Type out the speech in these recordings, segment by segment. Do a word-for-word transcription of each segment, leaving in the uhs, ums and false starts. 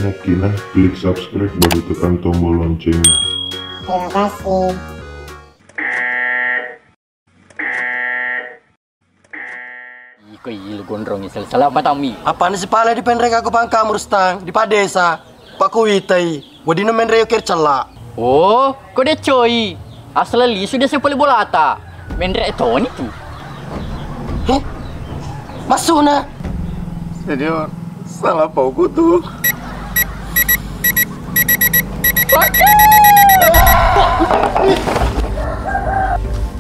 Oke nah, klik subscribe baru tekan tombol loncengnya. Terima kasih. Iko ilu gondrong isel salah apa tammi? Apana sipala dipenreng aku pangkamu Rustang di padesa? Pakuwitai, weddinno menre yoker cella. Oh, ko deccoi. Asal lisu de sepole bolata. Menre toni tu. Heh? Masuna. Senior, salah pauku tu.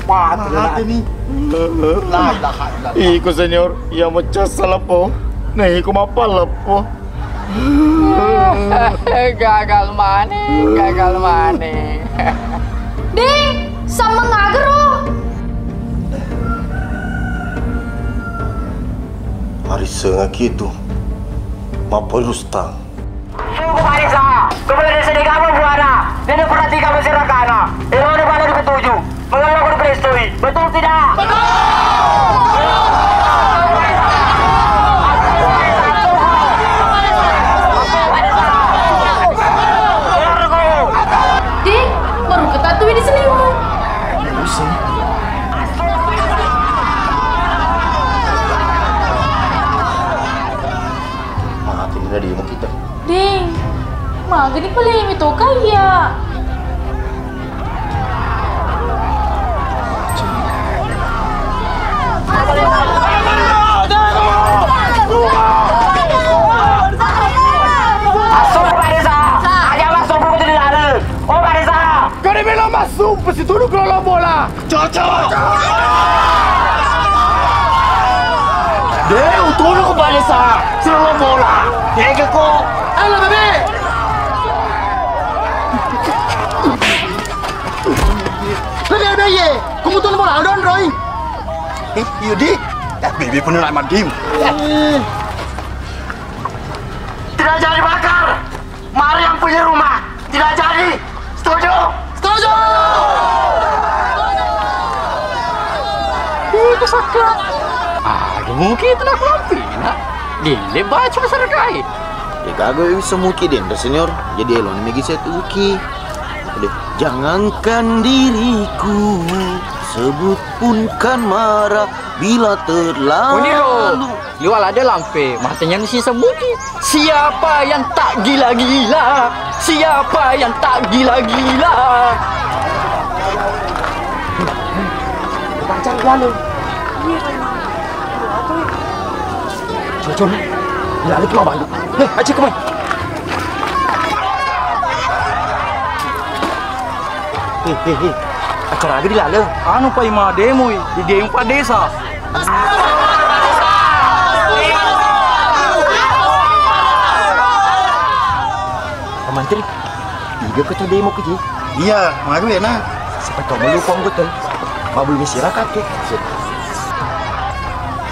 Mati ni. La ilaha illallah. Iko senior, iya mecca salah po. Nah, iko mappa leppo. Gagal mane, gagal mane. Ding, sammeng agero. Arissengaki tu. Mappa Rustang. Sungguh Pak Desa, kepala desa di kampung Buana, dan perhatikan masyarakatnya. Erode pada dipetuju. Mengelak udah berestui, betul tidak? Betul! Ding, baru ketatu ini senimu. Mati ini dari ilmu kita. Ding, magani pale mi to kaya. Masuk Pak Desa, aja masuk buku di dalam. Oh Pak Desa. Kau dia bilang masuk, pasti tuduh kalau bola. Cocok. Deh, utunu ko Pak Desa. Selalu bola. Keke ko. Ayo, Bebe. Bebe, Bebe, ye. Kamu tuh bola, udah, Roy. Eh, Yudi. Ya, Bebe pun lama dim. Tidak jadi bakar. Mari yang punya rumah. Tidak jadi. Setuju? Setuju! Ih, kesakka. Aduh, mungkin itu nak lampi, nak. Dile baca masyarakat. Ya gaga bisa muki den, senior. Jadi elon megi saya tuki. Deh, jangankan diriku, sebut pun kan marah bila terlalu. Liwala de lampe, matenya ni si sebuti. Siapa yang tak gila-gila? Siapa yang tak gila-gila? Pacar lalu. Cocok. Lalu ke bawah. Eh, aja kemana? He he he. Acara aga di lale? Anu pai ma demoi, di demo pa desa. Pak Mantri, iga ko tu demo ko je? Iya, maga wena. Siapa tahu mau lupa betul. Mabul misira kake.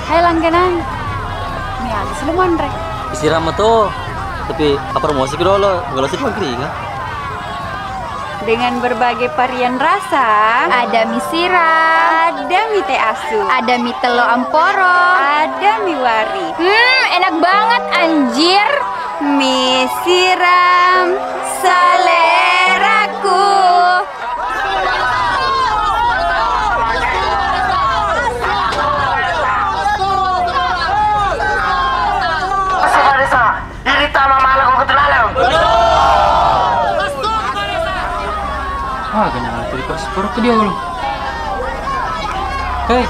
Hai langganang. Ini habis lu manre. Istirahat to. Tapi apa promosi dulu? Kalau sih keringat. Dengan berbagai varian rasa. Ada mie siram. Ada mie teh asu. Ada mie telur amporo. Ada mie wari. Hmm, enak banget anjir. Mie siram seleraku. Ini tama malam ketulalem. Ah, ganyang tadi pas perut ke dia lo. Hei,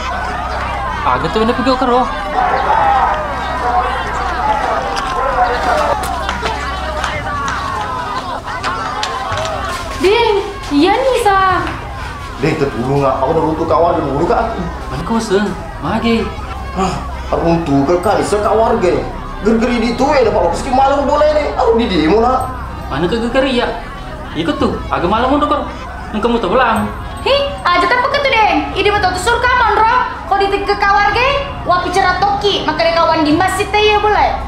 aga tu anda pergi ke roh? Ding, iya nih sa. Deh, tepulung apa? Aku udah runtuh kawan dulu kak. Mana kau se? Mage. Hah, runtuh ke kali sekawarga. Gergeri di tuwe, dapat lokus ki malu boleh nih. Aku di demo nak. Mana ke gergeri ya? Ikut tuh, agak malam untuk kau. Engkau mau teblang. Hi, aja tak peketu deh. Ide betul tuh surga monro. Kau di ke kawarga, wapi cerah toki, maka dia kawan di masjid teh ya boleh.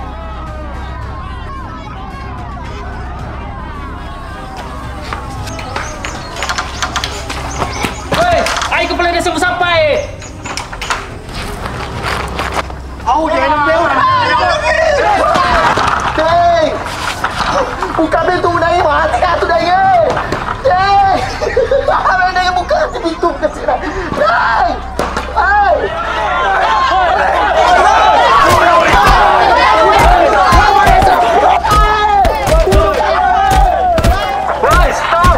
Hei, ayo kepala desa musapa eh. Au, jangan lembek orang. Hei. Buka pintu, Dai, mati katu, Dai, eh. Eh. Apa yang Dai buka pintu ke sini? Dai. Hai. Woi, stop.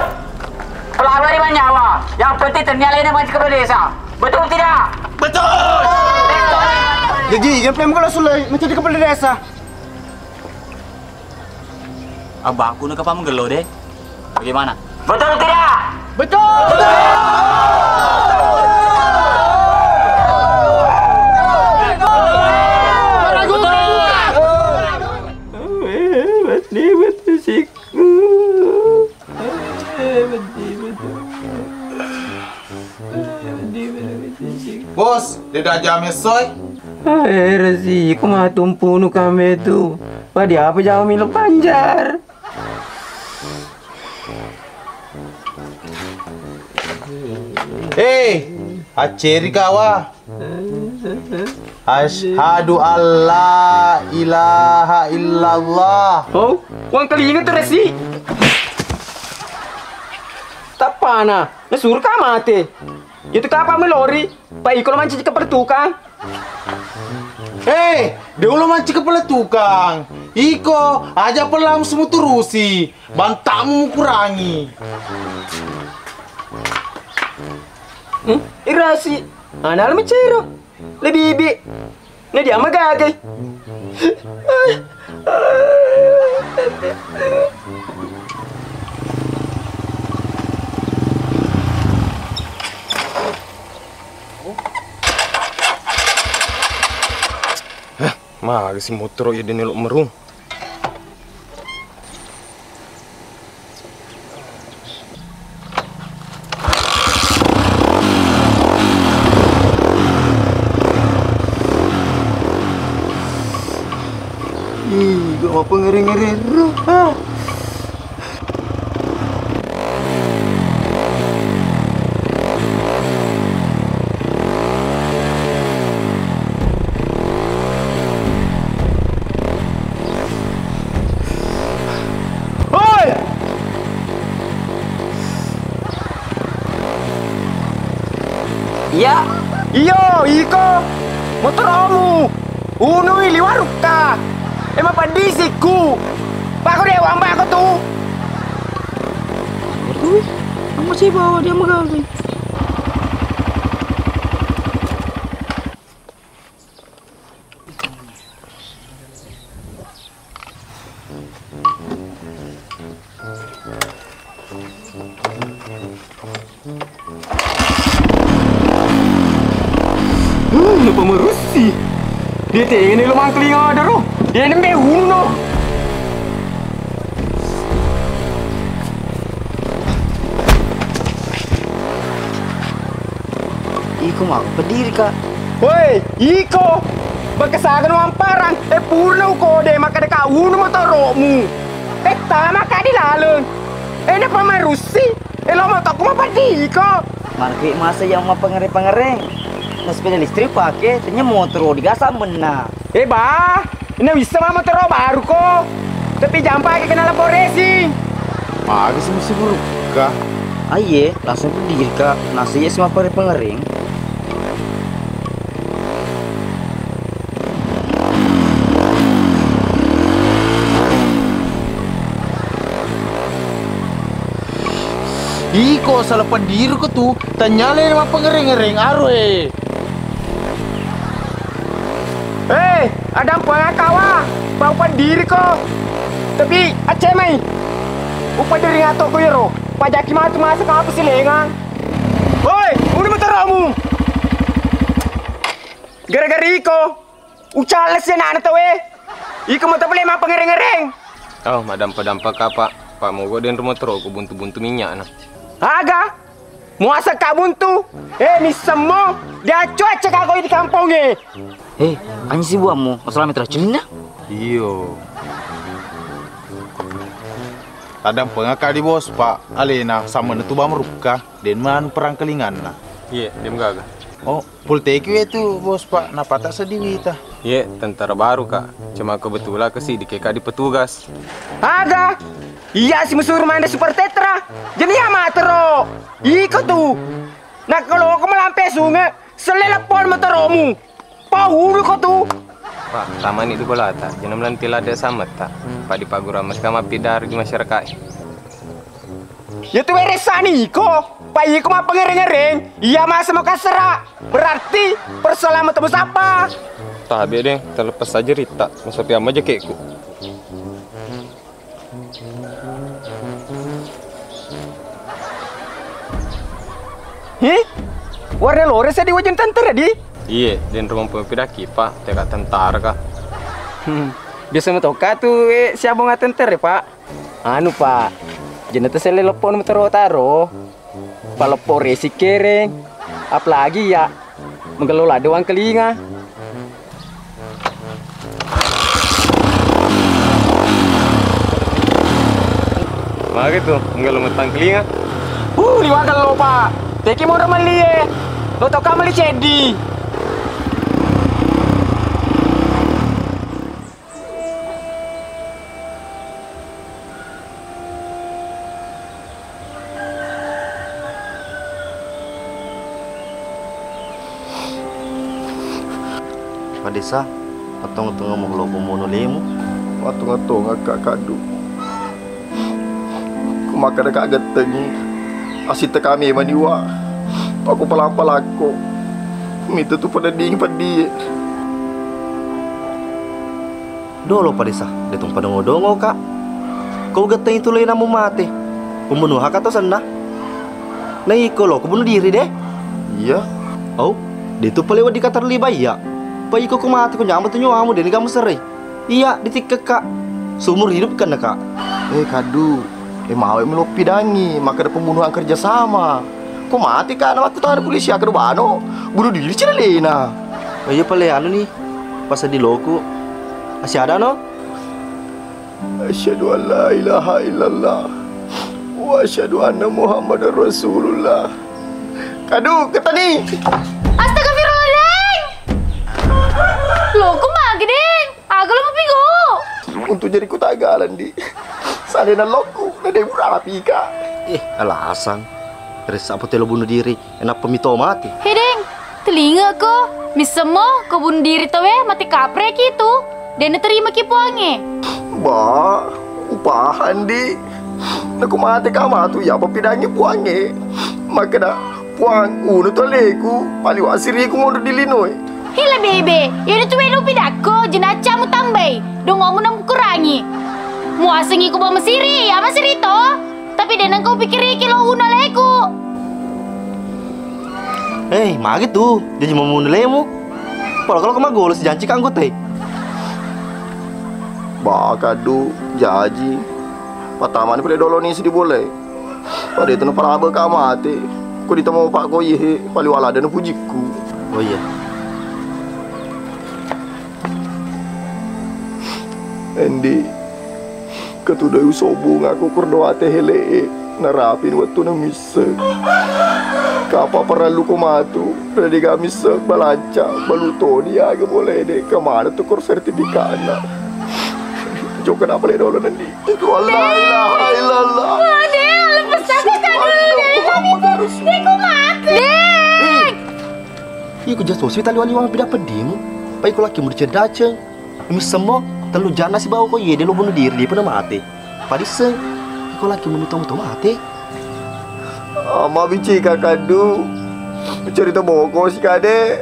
Pelanggar lima nyawa. Yang penting ternyata ini masih kepala desa. Betul tidak? Betul. Jadi, yang penting kalau sudah menjadi kepala desa. Abahku na kapang gelo de. Bagaimana? Betul tidak? Betul! Bos, de daja messoy. Eh, resi, ko matumpunu kame tu. Padi apa jauh milo panjar? Eh, acceri kawa. Asyhadu alla ilaha illallah. Oh, uang kelinga tu resi. Tapana, nasuru ka mate. Itu kapang melori. Pak, iko lo mancaji kepala tukang. Eh, de ulo mancaji kepala tukang. Iko aja pelamu semuturusi, bantamu mukurangi. Hmm? Irasi, anak lo mecero. Lebibi. Na dia magagai. Hah, magasi motoro iya de nelo merung. Ih, gua apa ngeri-ngeri ro. Ah. Oi! Iya. Iyo, iko. Motoromu. Unui liwarukka. Ema padisikku. Pako de wamba ko tu. Aduh, kamu sih bawa dia megang. Hmm, lupa merusi. Dia tengene lo mangkeling ada ro. Dia nembe uno. Iko mau berdiri, Kak. Woi, iko! Bekesaga no amparang, e purna ukode makkeda ka unu motoro'mu. Pettama ka di laleng. E napa marussi, e lo motokku mapeddiko. Marke masa yang mapangereng-pangereng. Na sepeda listrik pake, tanya motoro digasa menna. E ba, na wissa ma motoro baruko. Tapi jampa ke kena lapor racing. Magi sih mesti buruk kah? Aiye, langsung berdiri kak. Nasi ya semua pada pengereng. Iko salah pendiru ko tu, tanyale ma pengereng-ngereng aro e. Eh, ada apa kawa? Bau pendiri ko. Tapi acemai. Upa diri ngato ko yero. Pajaki matu masa kau silengang. Woi, udah motoromu. Gara-gara iko, ucales ya nana tawe. Iko mau tapi lemah pengereng-ngereng. Oh, madampa-dampa ka, Pak. Pak, mogo den rumah tero ku buntu-buntu minyak nah. Aga? Muasa ka buntu? Eh, misemmo. Dia cuaca ka kau di kampung e. Eh, anjing si buammu, masalah mitra Cina? Iyo. Tadampengaka di bos, Pak. Alena sama netu bamrukka, den man perang kelinganna. Iya, dem gaga. Oh, full teki we tu bos, Pak. Napata sedih wita. Iya, tentara baru kak. Cuma kebetulan ke sih dikeka di petugas. Aga? Iya si musuru manre super tetra. Jadi iya matero. Iko tu. Nakkaloko malampe sunge, selle leppon motoromu. Pahulu ko tu. Pak, tamani di bolata, jangan melanti lada sametta. Pak di pagura mereka mapi dari di masyarakat. Ya tu beresani iko. Pak iko mapengereng-ngereng. Iya masa mau kasera. Berarti persoalan mau temu siapa? Tabe deh, terlepas aja Rita. Masa piama aja kekku. Hi? Warna lore sa di wajan tentara di? Iye, den rumah pemimpin daki, Pak. Teka tentara kah? Hmm. Biasa metoka tu, eh, siapa nggak tentara, Pak? Anu, Pak. Jenata sele lepon taro-taro. Paleppo resi kereng, apalagi ya, menggello ladde wangkelinga. Magi tu, menggello metangkelinga? Uh, liwa gello, Pak. Teki mau melli e. Lo toka melli ceddi. Padesa, patonga-tonga mo lo pembunuh lemu. Patonga-tonga, Kak, kaddu. Ku makkeda ka gettengngi, asittekami maniwa. Pako palang-palakko. Mitu tu penedding peddi. Dolo padesa, de tu padongo-dongo ka. Ko gettengngi tu lena mu mate. Pembunuh ka to senna. Na iko lo ko bunuh diri de. Iya. Oh, de tu pale wedding ka terlibat iya. Pa iko ko mate ko nyameng tu nyawamu de ni kamu serai. Iya, ditikkekka. Seumur hidup kenna, Kak. Eh, kaddu. Eh, mawe meloppi dangi, makkeda pembunuhan kerjasama. Ko mati, Kak, na makkutana polisi, akkeda bano. Bunuh diri cedde lena. Oh, iya pale anu ni, pasal di loku. Masih ada no? Asyhadu an la ilaha illallah wa asyhadu anna Muhammadar Rasulullah. Kaddu, ketani. Astagfirullah, Deng. Loku magi, Deng? Aga lo mapigo? Untuk jadi kutagalan di. Salena lokku, na de murapi ka. Eh, alasang. Ressa apa telo bunuh diri, enappa mito mati. He Deng, telinga ko. Missemmo ko bunuh diri tawe mate kapreki tu. De naterima ki puange. Ba, upahan di. Naku mate ka matu ya apa pidangi puange. Makkeda Puang, unu tu aleku, paliwa siriku monro di linoe. Hila bebe, iyana tu welo pidakko, jenacamu tambai, dongomu namu kurangi. Muasengi ko bawang masiri, iya masiri to. Tapi de nengka upikkiriki lo unu aleku. Eh, magi tu, jaji mamunu lemu. Polo kalau ko magolo sijanci ka anggotai. Ba, kaddu, jaji. Patamani pale dolo ni sidi bole. Pada itu napalabe ka mate. Ko ditemo pak ko iye, paliwala de napujikku. Oh iya. Endi, ketudai usobung aku kurdo ate hele e. Narapin wettu na misseng. Kapa parellu ko matu, redi ga misseng balanca, balu toni aga bolede, kemana tu kur sertifikatna. Jokka na pale dolo nendi. Itu Allah ilaha illallah. Ade, lepas aku kan dulu deh. Muhammad Rasul. Dek, ku mati. Dek. Iko jaso sui tali wali wang pida pedimu. Pai ko laki mu dicen-daceng. Missemmo tellu jana sibawa ko iye de lo bunuh diri, de pernah mati. Padisseng. Iko laki mu to mati. Ama bici kakadu. Cerita boko si kade.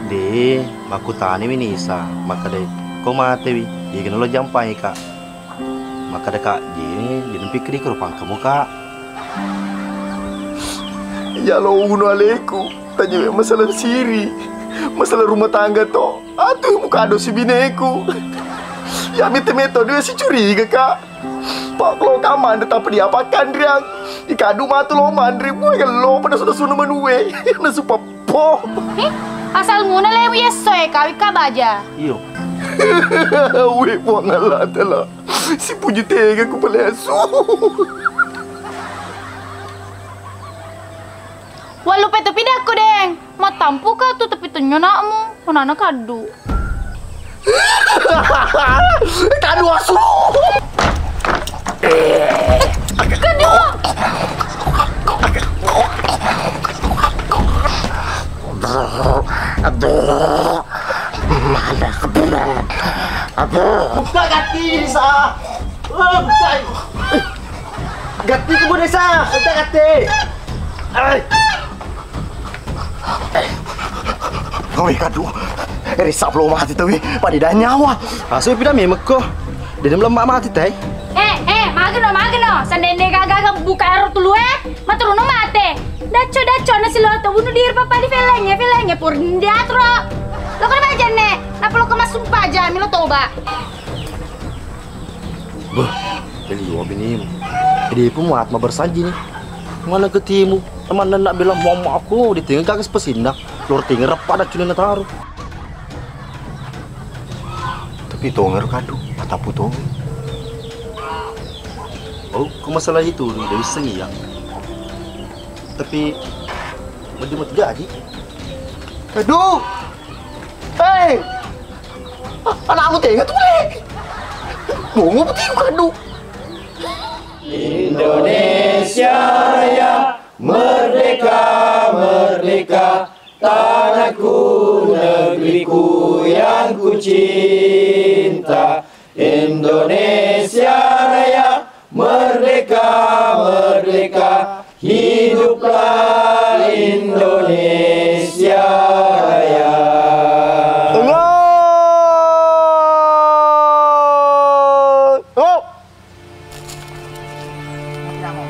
De, makkutani mi Nisa, makkeda ko matewi, iyegana lo jampai ka. Makkeda ka, je, de napikkiri ko rupa engka mo ka. Ya lo unu aleku, tanya masalah siri, masalah rumah tangga to. Atu mukado si bineku. Ya mete meto de si curiga ka. Pak lo kamande tapi dia pakan riang. Ikadu matu lo manre, bue lo pada sudah sunu manue. Nasu peppo. Eh, asal muna lewi esso e kawi kabaja. Iyo. Wi Puang Allah Taala. Si puji tega ku palesu. Wallu petu pidakku, Deng. Mattampuka tu tapi tenyo nakmu, onana kaddu. Kaddu asu. Kadu! Aduh, mana aku bilang? Aduh. Buka gatti, Desa. Eh, buka. Gatti ke, Bu Desa. Buka gatti. Eh. Oi, kadu. Risa belum mati tuh, pada nyawa. Asu pida memekko. Dia belum mati teh. Eh, eh, mageno, mageno. Sandenne gaga buka ero tulu, eh. Maturuno mate. Dacco, dacco, nasi lo to bunuh diri papa di felenge, felenge pur diatro. Lo kan bajanne. Napa lo kemas sumpah aja, milo toba. Beh, jadi dua binimu. Jadi pun muat ma bersanji nih. Mana ketimu? Teman nak bilang mama aku di tinggal kagak sepesindak. Lor tinggal repak dah culi nataru. Tapi tonger kadu, matapu tonger. Oh, kok masalah itu dari sengi ya. Tapi mau jadi. Aduh. Hei. Anakmu tega tu, Le? Bungo putiku kadu. Indonesia Raya, merdeka, merdeka, tanahku, negeriku yang kucinta. Indonesia Raya, merdeka, merdeka, hiduplah Indonesia Raya.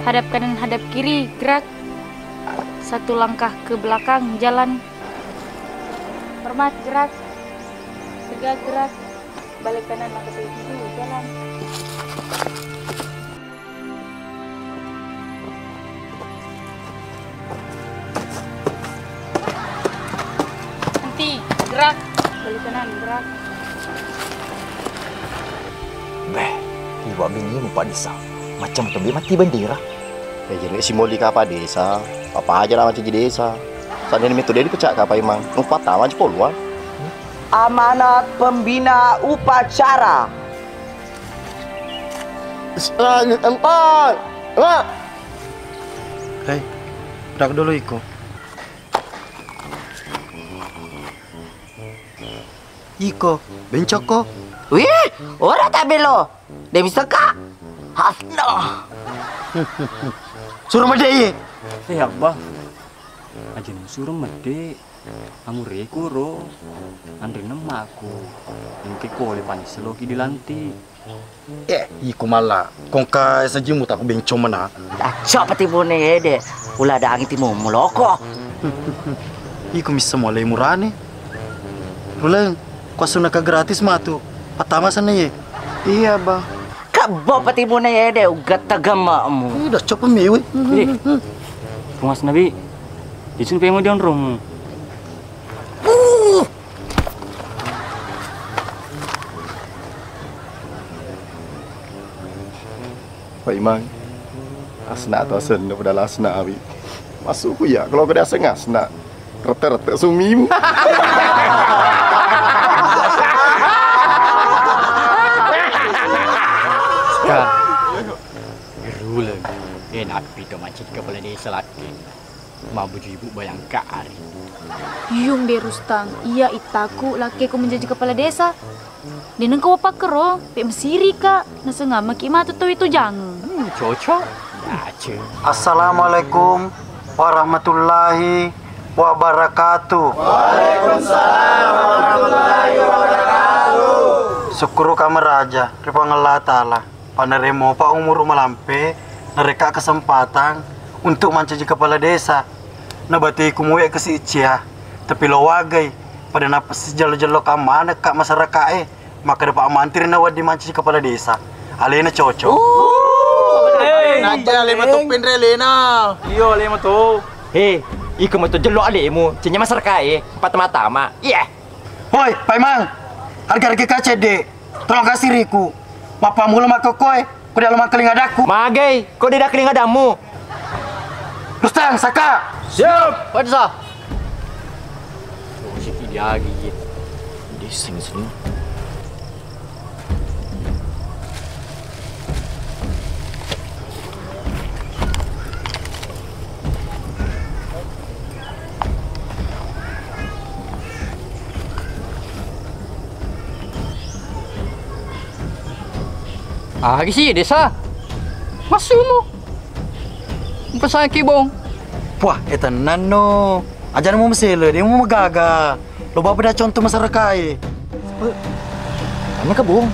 Hadap kanan, hadap kiri, gerak. Satu langkah ke belakang, jalan. Hormat, gerak. Tegak, gerak. Balik kanan, langkah satu, jalan. Henti, gerak. Balik kanan, gerak. Beh, iwa bini mu Pak Desa. Macam tembe mati bendera. Ya, jadi si Moli kapa desa? Apa aja nama jadi desa? Sandini mitu dia dipecat kapa imang. Empat tahun aja poluan. Amanat pembina upacara. Selanjut empat. Wah. Hei, dak dulu iko. Iko, bencokko. Wih, ora tabelo. De bisa ka? Hasna. Suruh mede iye. Eh, Abah. Aja suruh mede. Amureku ro. Anre nemmaku. Engke kole panis loki dilantik. Eh, iko malla, kongka sajimu tak bencong mena. Acok pati bone ede, ula dangi timu muloko. Iko missa mo le murane. Ruleng, kuasuna ka gratis matu. Patama sana ye. Iya, Bang. Kebbo pati bone ede, ugatta gemmakmu. Ih, dah coba mewe. Ih, Mas Nabi, isun pemo di onromu. Pak Imang, asna atau asenna padahal asna awi. Masukku ya, kalau kada aseng asna. Rete-rete sumimu. Sekarang, Ruleng, enak pito macet kepala desa laki. Mabbuju ibu bayangkari. Iyung de Rustang, iya ittaku lakkeko menjadi kepala desa. Denengko wapakkero, pe mesiri ka, nasengammaki matu tau itu jange. Hmm, cocok. Dace. Assalamualaikum warahmatullahi wabarakatuh. Waalaikumsalam warahmatullahi wabarakatuh. Syukur ka meraja ri Puang Allah Ta'ala. Paneremo pa umuru malampe, narekka kesempatan untuk mancaji kepala desa. Nabateku muwe kesi cia, tapi lo wagai, pada napasi jello-jello kammanekka masyarakae, maka dapat mantiri na wedding mancaji kepala desa. Alena cocok. Najja alema to penre alena. Iyo, alema to. He, iko mato jello alemu, cenya masyarakae, patama-tama. Iya. Hoi, Paimang, harga-harga kaca de. Tolong kasih riku. Mappammula makkokkoe, ko de' lo mangkaling adakku. Magai, ko de' dakkaling adammu. Rustang, Saka. Siap, Pak Desa. Oh, si Kidi agi, gitu. Diseng sini. Agi si desa. Massumu. Mpesangki bong. Puah, e tennanno. Ajana mu mesele, de mu magaga. Lo bapa da contoh masyarakat e. Anu ka bong.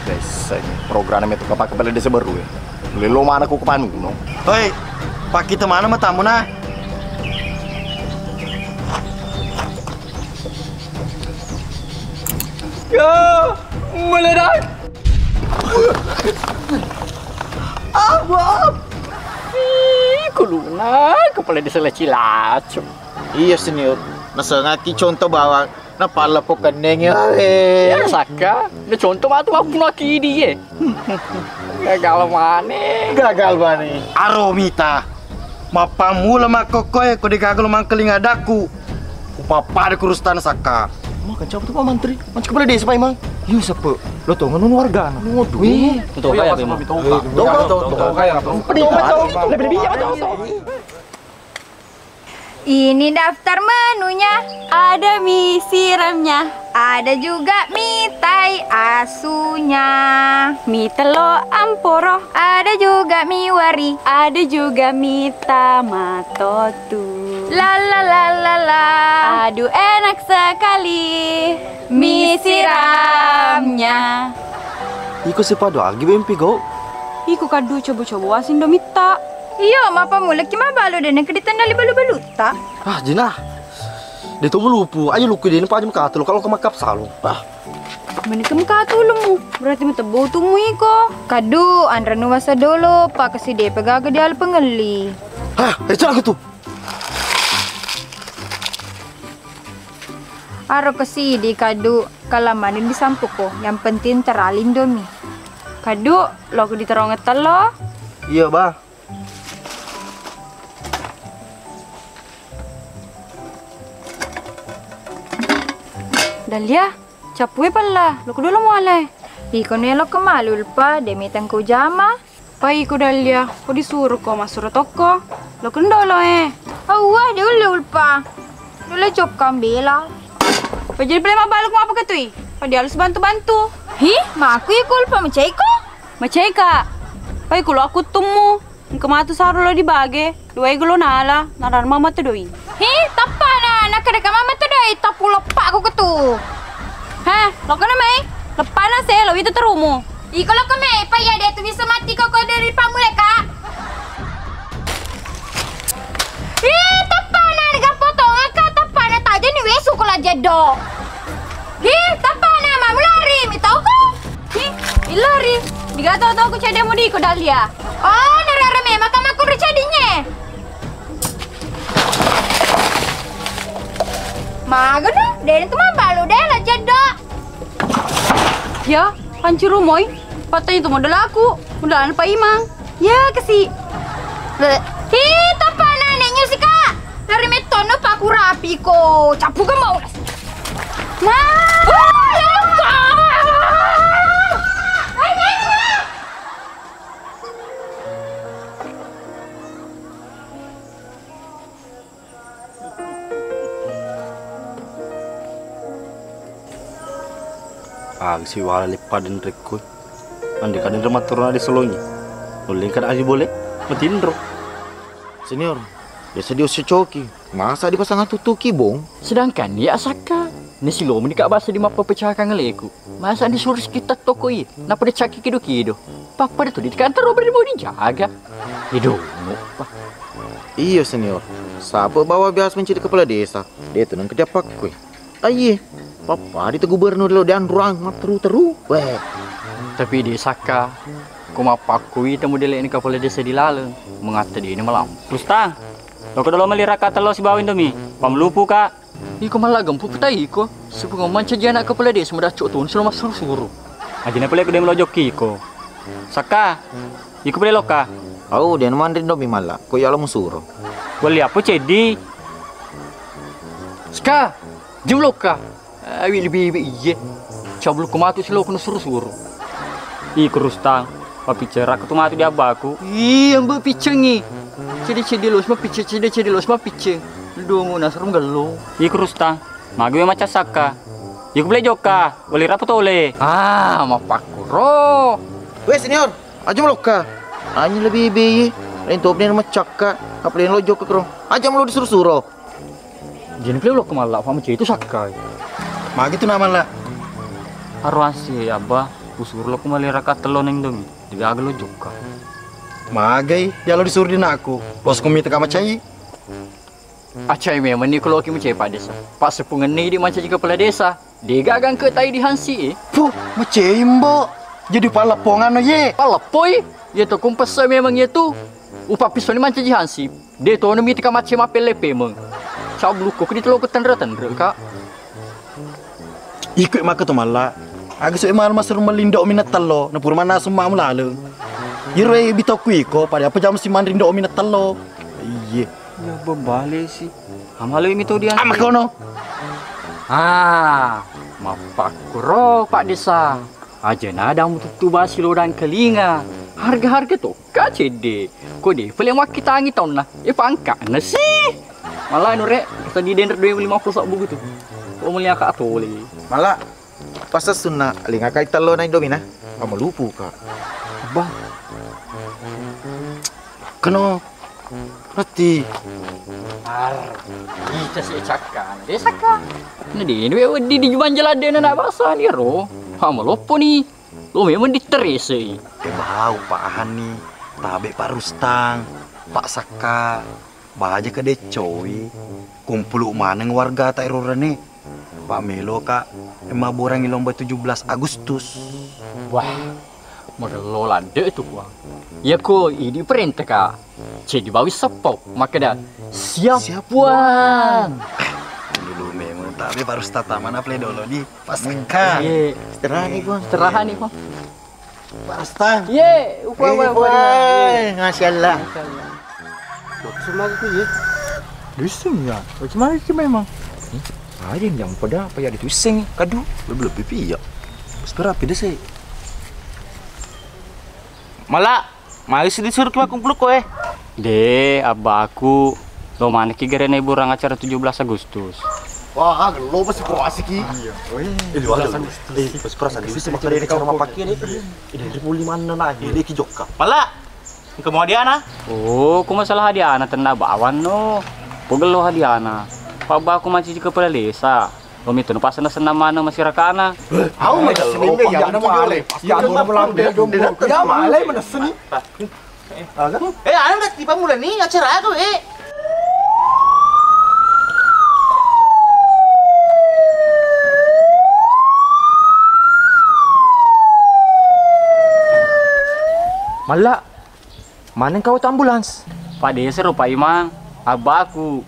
Desa ini program itu kapake pale desa baru ya. Lelo mana ku kepanuno. Hoi, pakkita mana matamu na? Ya, meledak. Abang. Ih, kuluna kepala desa Laci-Lacu. Iya senior, nasengaki contoh bawang. Napalla pokennengi awe. Ya sakka, na contoh matu mappuno kidi ye. Gagal mane. Gagal mane. Aro mita. Mappammula makkokkoe ko de gagal mangkeling adakku. Upappada kurustana sakka. Makan siapa tuh Pak Mantri? Manca kepala desa Pak Imang. Yu sepe. Lo tongeng nunu wargana. Waduh. Wih. Betul kayak Pak Imang. Betul kayak. Betul kayak. Lebih lebih ya betul. Ini daftar menunya. Ada mie siramnya, ada juga mie tai asunya. Mie telo amporo, ada juga mie wari, ada juga mie tamatotu. La la la la la. Aduh, enak sekali mie siramnya. Iko sipado agi bempi go. Iko kaddu coba-coba wasin domitta. Iyo, mappammulaki mabbalu de nengka ditennali balu-balutta. Ah, jina. De to mulupu, ayo lukku de paja makatulu kalau ke makap salung. Ah. Meni ke makatulumu, berarti matebbo utummu iko. Kaddu, anrenu wasa dolo, pakasi de pegaga di alu pengelli. Hah, eh, cak tu. Aro kesidi kaddu, kalamani disampuko, yang penting terali Indomie. Kaddu, loko diterongeng tello. Iya, Bah. Dahlia, cappue pella, loko dolo muale. Iko nelo kemalu ulpa, demi tengku jama. Pai iko Dahlia, ko disuro ko massuro tokko. Loko dolo e. Awwa, de ulle ulpa. Dolo cokka bela. Pajadi pale mabbalu ko mapakatui. Padi alus bantu-bantu. Hi, maku iko ulpa macaiko? Macaika. Pai kulo aku tummu. Engka matu saro lo dibage, duai gelo nala, narang mama tedoi. Hi, tappana, nakkeda ka mama tedoi, tappu leppa ko ketu. Heh, lokana mai, leppana se, lo itu terumu. Iko lokka mai, pa iya de tu bisa mati ko ko dari pamuleka. Hi, tappana, nega potong ka tappana taja ni wesu ko la jeddo. Hi, tappana, mamu lari, mi toko. Hi, illari. Diga tau-tau ku cedde mudi ko Dahlia. Oh, narara memang kamu aku bercadinye. Magana, dene tu mambalu de la jeddo. Ya, pancuru moi. Patanya tu modal aku. Modal Pak Imang. Ya, kasi. Hi, tappana neneknya sih, Kak. Lari mettono paku rapi ko. Capu ke mau. Nah. Aga siwala leppa denrekko. Ande kadenre mattorona de solongi. Nulleng kada aji bole. Matinro. Senior, biasa diosso coki. Masa dipasang atutuki bong? Sedangkan iya asakka. Nasilomo ni ka basa di mappapecahkan aleku. Masa disuruh sekitar toko i. Napa dicaki kido-kido. Pappada tu di kantor obra mau dijaga. Idungu pa. Iyo senior. Sapa bawa biasa mencari kepala desa. De tu nengka diappakkui. Aiye, pappada tu gubernur lo dianrang matteru-teru. Weh. Tapi de sakka, ko mappakkui temu dele'ni kepala desa di laleng, mengatta dini malam. Rustang, loko dolo meli raka tello sibawa Indomie. Pamlupu ka. Iko mallaggempu putai iko. Supaya mancaji anak kepala desa madacco tun selo massuru-suru. Ajine pale ko de melojokki iko. Sakka, iko pale lokka. Au, de manre Indomie malla. Ko iya lo musuro. Wali apa ceddi? Ska, jemlokka. Awi lebih iye. Cabluk matu selo kono suru-suru. Iko Rustang, papiccerakko tu matu di abbaku. Iya, mbe piccengi. Cedde-cedde los mapicceng, cedde-cedde los mapicceng. Dungu nasrum gello. Iko Rustang, magi we macca sakka. Iko bele jokka, wali rapo tole. Ah, mapakkuro. Weh, senior, aja melokka. Anjing lebih bibi. Lain top ni macakka. Apa lain lo jokka kro? Aja melo disuru-suru. Jadi pale lokka malla, apa macam itu sakka. Magi tu nama la. Aruasi abba, kusuru lo kumalera katello neng domi. Jadi aga lo jokka. Magai, ya lo disuru dinaku. Bosku mita kama cai. Acai memang ni kalau ki macai Pak Desa. Pak Sepungan ni di mancaji kepala desa. Dega gangke tai di hansi e. Puh, macai mbo. Jadi palepongan no ye. Paleppoi. Ye to kumpesse memang ye tu. Upa pisoni mancaji hansi. De to no miti ka macai mapelle pemeng. Cau bluko kedi telo ko tenre-tenre ka. Iko maka to malla. Aga so mal masru melindo mina tello. Na pura mana summa mulaleng. Yero e bitokku iko pada apa jam si manrindo mina tello. Iye. Ya bebale si. Amaloi mito diang. Ama kono. Ah, mappakkuro Pak Desa. Aja nadang tuttu basi lodang kelinga. Harga-harga to ka cedde. Ko de pale makkitangi taunna. E pangkana si. Malah nure tadi denre dua ribu lima puluh sabbu gitu. Ko mulia ka tole. Malah Pas sunna, lingakai tello na Indomie na. Kamu lupu ka. Bah. Keno. Rati. Ar. Ita si cakka. Desa ka. Na di ini wedi di juman jalan dena na basa ni ro. Kamu lupu ni. Lo memang diterese. E bau Pak Hani, tabe Pak Rustang, Pak Sakka. Baja ka deccoi, kumpulu maneng wargata ero rene. Pak melo ka, emma borangi lomba tujuh belas Agustus. Wah, magello ladde tu puang. Yako idi perintah ka. Cedi bawi seppau, makkeda, "Siap, Siap, puang." Dulu memang tapi baru start mana play dulu di Pak Sakka. Iya. Istirahat nih, Puang. Istirahat nih, Puang. Pak Rustang. Ye, upa, eh, upa, upa, upa. Masya Allah. Masya Allah. Bagus banget tuh, ye. Bisa ya. Bagaimana sih memang? Hmm? Ada yang pada apa ya dituseng kadu lebih-lebih pi ya. Sekarang apa sih? Malah, mari sih disuruh kita kumpul kok, eh. De, abbaku, lo manekki gerene burang acara tujuh belas Agustus. Wah, lo pasti kurasi ki. Iya. Oh, iya. Eh, lo ada. Eh, pasti perasaan dia bisa makan dari cara mapakai nih. Ini dari puli mana nah, ini ki jokka. Pala. Engka mau hadiana? Oh, ku masalah hadiana tenna bawanno. Pogello hadiana. Pabbaku mancaji kepala desa. Lo mitu no pasena-senna maneng masyarakatna. Au maga lo, ya, ada male. Ya, ada male. Ya, male mana seni. Eh, anu, tiba mulai nih acara aku, eh. Malla, maneng kau tu ambulans? Pak Desa ro, Pak Imang, abbaku.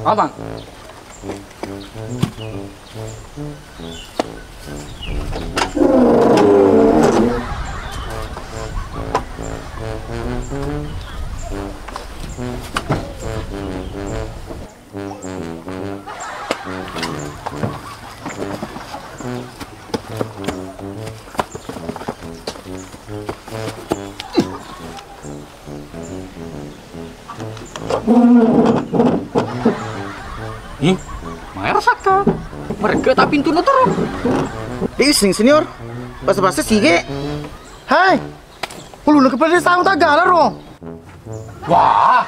Abang. Ih, maero sakka. Mereka tak pintu no terus. Ising senior. Bahasa-bahasa sige. Hai. Ulunna kepala desa taggala ro. Wah,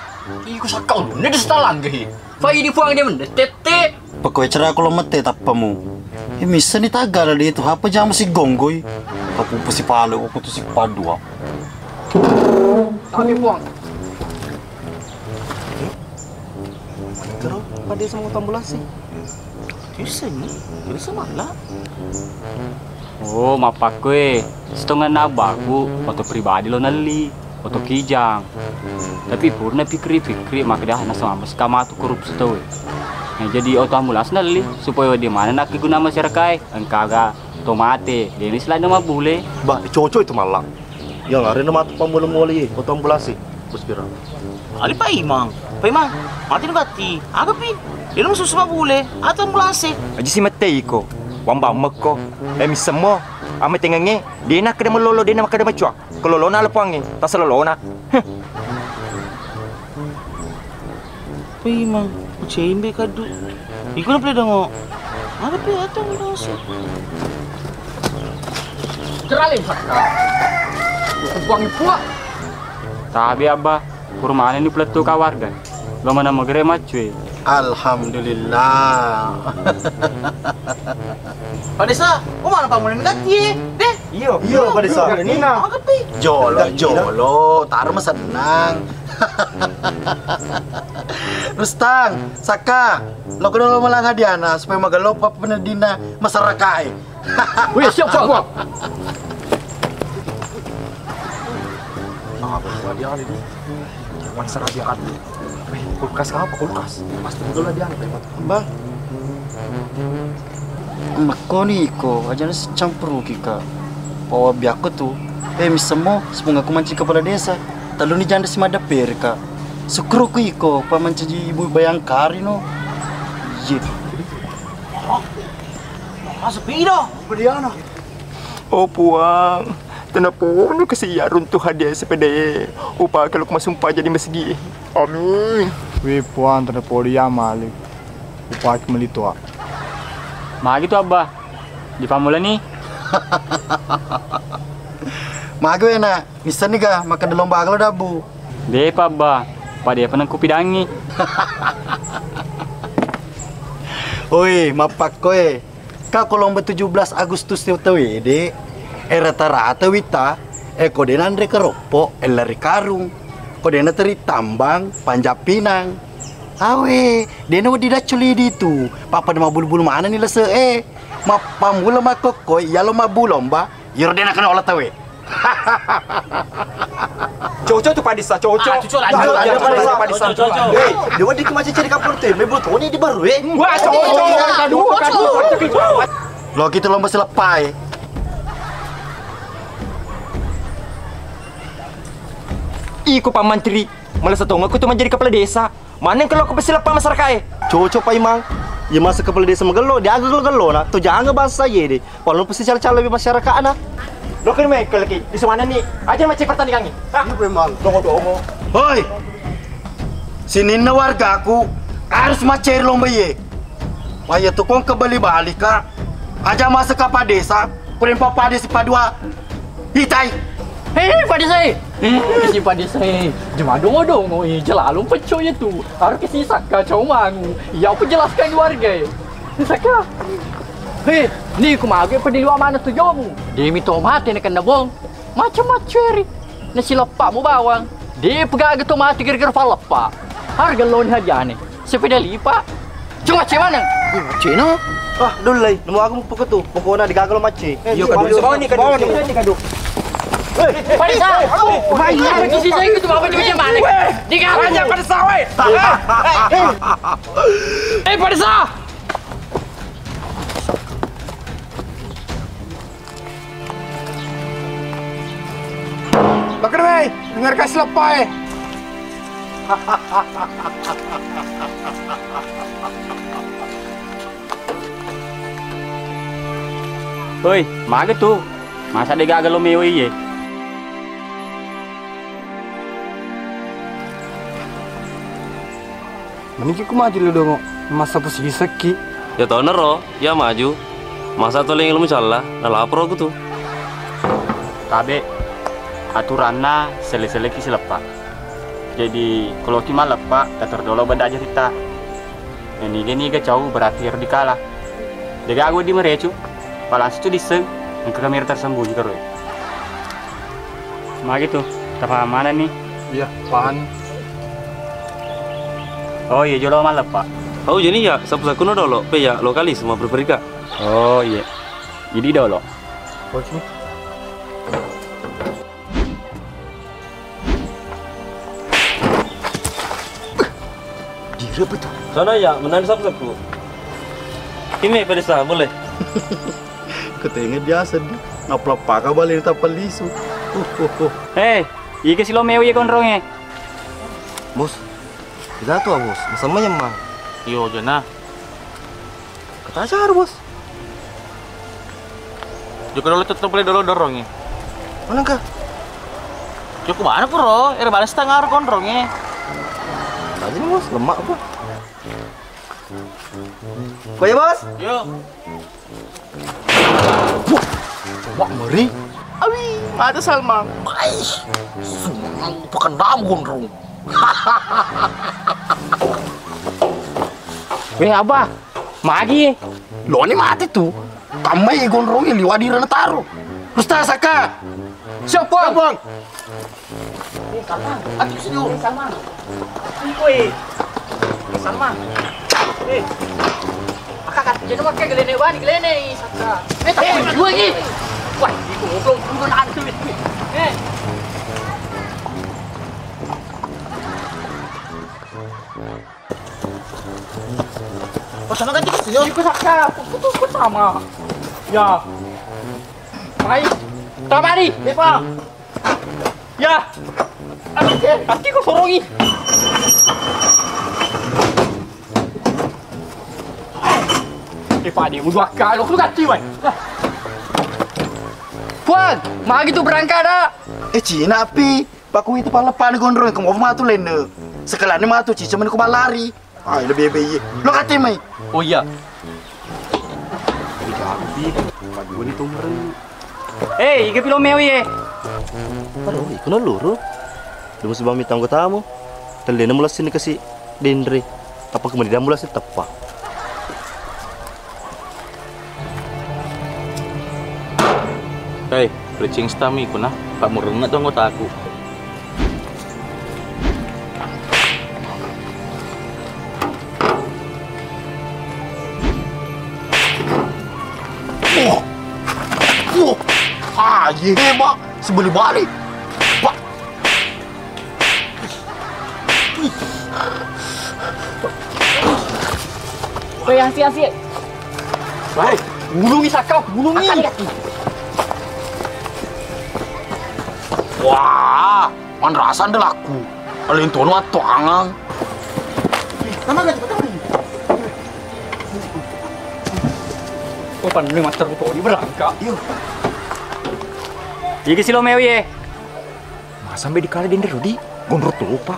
iko sakka ulunna desa talanggahi. Fai di puang dia mende tette. Pokoknya cara aku lo mette tappamu. Eh, missani taggala di itu apa jamu si gonggoi. Aku pasti pale aku tu si padua. Kami puang. Kero pada sama tambulasi. Bisa ni, bisa mala. Oh, mappakkue, sitongenna abbaku, oto pribadi lo nelli, oto kijang. Tapi purna pikri-pikri, makkeda nasaba sikka matu korupsi tauwe. Nah, jadi oto ambulans nelli, supaya wedding maneng nakkeguna masyarakat e, engkaga to mate, dena silainna mabbule. Bah, cocok itu mala. Yang arena matu pammula-mula ye, oto ambulans e. Bos pira? Ari Pak Imang. Pak Imang, mati nu gatti. Aga pi? Dena mususu mabbule, oto ambulans e. Aji si mette iko. Wambang mekko. Eh, missemmo. Ametengengnge, dena keda melolo, dena makkeda macua. Kelolona lepuangnge, taselolona. Huh. Wih, Mang, kucembe kadu. Iko na pole dongo. Ada pe atau nasi. Jerale sakka. Buang ipua. Tabe, Abba. Kurmane ni pelettu ka warga. Lo mana magere macue. Alhamdulillah. Pak Desa, oh mana pamulan ganti, eh? Deh. Iyo, iyo, Pak Desa. Nina. Apa pi? Jolo, jolo, taro masennang. Rustang, Saka, lo kedo lo malang hadiana supaya magello pa penedina masyarakat. Wih, siap, siap, siap. Apa dia ini? Jangan serah dia kan. Eh, kulkas apa kulkas? Pasti udah lah dia. Bang. Makkoni iko, aja na sicampuruki ka. Pawa biakko tu. Eh, missemmo, sepunga ku manci kepala desa. Telluni janda si maddapperi ka. Sukkuruku iko, pa mancaji ibu bayangkari no. Iye. Masuk pido. Beliana. Oh Puang, tennapono kasi iya runtuh hadiah sepedae. Upake lo masumpa jadi masigi. Amin. Wih Puang, tennapono iya malik. Upake meli toa. Magi tu Abba? Dipammulani? Magi wena, missenni ga makkeda lomba aga lo dabbu? Depa Abba, pada apa nengku pidangi. Oi, mappakkoe. Ka ko lomba tujuh belas Agustus tau ede, e rata-rata wita, e ko de nanre keroppo, e lari karung. Ko de nateri tambang, panjappinang. Awe, de na wedding dacculi ditu, pappada mabbulu-bulu manenni lese e. Mappammula makkokko, iyalo mabbu lomba, iyaro de nakena ola tauwe. Cocok tu Padisa, cocok. Ah, cocok lah, cocok, cocok, cocok, cocok, cocok. Hei, dia wedding ku macam cari kapal tu, main bola toni di baru, eh. Wah, cocok. Kadu, kadu. Lo kita lomba sileppa e. Iko Pak Mantri, malah setongokku tu menjadi kepala desa. Maneng kelokko pesileppa masyarakat e. Cocok Pak Imang. Iya masa kepala desa magello, diaga gello-gellona, to janga bangsa iye de. Palo pasti calo-calo masyarakatna. Lo kan mai keleki, di semana ni. Aja macet pertandingan ni. Ah. Iya Pak Imang. Dongo-dongo. Hoi. Sininna wargaku harus macet lomba iye. Wah, iya tu kong kebali-bali ka. Aja masa kepala desa, kurang papa desa padua. Itai. Hei, Pak Desa e. Eh, si Pak Desa e. Jema dongo-dongo e, jelalung pecco iya tu. Harus ke si Saka cau mangu. Iya, aku jelaskan di warga e. Saka. Hei, ni ku mage pedili wa mana tu jomu. Demi to mate na kena bong. Macam-macam eri. Na sileppa mu bawang. De pegaga to mate gara-gara paleppa. Harga loni hajane. Sepeda lipat. Cuma cewek mana? Cina? Ah, dulai, nemu aku mau pukul tu. Pokoknya digagal macet. Iya, kadu. Bawa ni, kadu. Bawa ni, kadu. Padisa. Mai, mai. Di sini itu apa di mana? Digagal. Aja Padisa, weh. Eh, Padisa. Bakar, weh. Dengar kasih lepai. Hoi, mage tu? Masa de gaga lo mewe iye? Meniki ku maju lo dongo, masa posisi sekki. Ya tau nero, ya maju. Masa toleng ilmu calla, nalapro ku tu. Tabe, aturanna selle-selleki sileppa. Jadi, koloki malleppa, tator dolo benda aja kita. Niga-niga cau berarti ero dikala. Degaga wedding marecu, palasa tu disseng, engka kamera tersembunyi karo e. Magi tu, tapaham manenni? Iya, paham. Oh iya, jolo malleppa. Oh, jadi ya, sapu-sakuno dolo, pe ya, lokalis, mau berperika. Oh iya, jadi dolo. Oke. Dira betul. Sana ya, menang sapu-sapu. Ime Padisa, boleh. Ketenge biasa di. Ngaplapaka balik tappa lisu. Uh, uh, uh. Eh, iga si lo mewe konronge? Bos, kita tuh, Bos. Masa menyemang. Iyo, jana. Kata aja, Bos. Joko dolo tetto pale dolo dorongnge. Manengka? Joko mana puro, ero bale setengah ro konrongnge. Tadi nih, Bos, lemak apa? Kok ya, Bos? Yo. Wah, wah, ngeri. Awi, mata Salma. Ais, Salma, bukan dalam gondrong. Weh, Abah, magi. Lo ni mati tu. Kamai gondrong ini liwat di rena taruh. Ustaz Saka. Siap, Bang. Bang. Eh, Salma. Aku setuju. Eh, Salma. Iko, eh. Eh, Salma. Eh. Aka, aka, jangan pakai gelene bani, gelene, eh, Saka. Eh, tapi dua lagi. Wah, itu goblok, dua nanti. Eh. Oh, sama kan tikus yo? Tikus Saka, aku tuh sama. Ya. Mai. Tamari, Depa. Ya. Aduh, eh, kaki kok sorongi. Eh, Pak, dia udah kali, aku ganti, weh. Puang, magi tu berangkat dah. Eh, Cina api. Paku itu paleppani gondrong, kamu matu lenne. Sekelani matu cica meni ku malari. Ah, lebih bebe iye. Lo kate mai. Oh iya. Iga api, padua ni tumreng. Eh, iga pilo mewi, eh. Aduh, iko no luru. Demu sebab mitang tamu. Tellena mula sini kasi dendre. Tappa kemudian mula sini teppa. Hei, ricing stami kuna, Pak, murengnge tu anggotaku. Wah. Wah. Ah, iya, Pak. Sebeli balik. Pak. Weh, asi, asi. Baik, gulungi Saka, gulungi. Akan kaki. Wah, manrasa anda laku. Paling tono atau angang. Nama gak cepat kali? Oh, pan ini master buto di berangka. Yuk. Iki silo mewi, eh. Masa sampai dikali dende Rudi? Gondrong tu, Pak.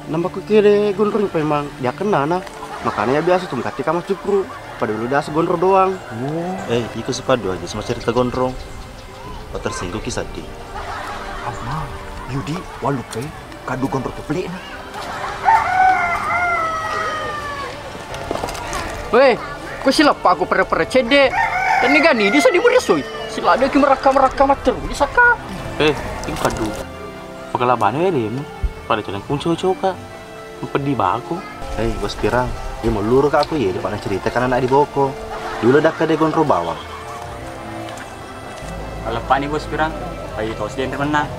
Nambah ku kira gondrong memang dia kena, nah. Makanya biasa tuh kati kamu cukru. Pada dulu biasa gondrong doang. Oh. Eh, iko suka dua aja sama cerita gondrong. Kok tersinggung ki sedih. Ama, Yudi, walupe, kadu gondrong tu pelik, nah. Weh, ko sileppa aku pere-pere cedde. Tenni gani di sadi murisui. Sila de ki merakka-merakka matteru di Saka. Eh, ing kadu. Pagalabane we demu. Pada jalan kunco coka. Peddi bako. Eh, Bos Pirang, ini mau luru ka aku ye, depan cerita kan anak di boko. Dulu dak de gondrong bawang. Maleppani Bos Pirang, payu tos dende mennang.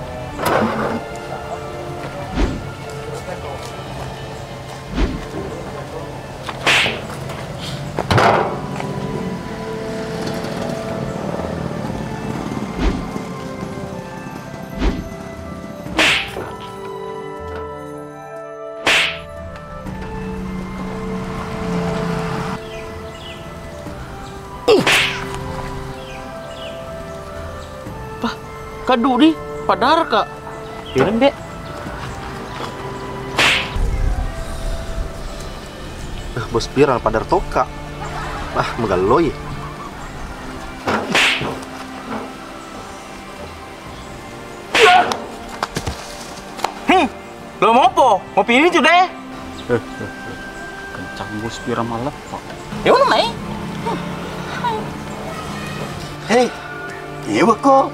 Pah, kadu di, padar ka. Iya, Dek. Eh, Bos Pirang padar toka. Ah, megalloi. Hmm. Lo mopo? Mopi ini tu deh. Kencang Bos Pirang maleppa. Ya udah mai. Hei, iya ko.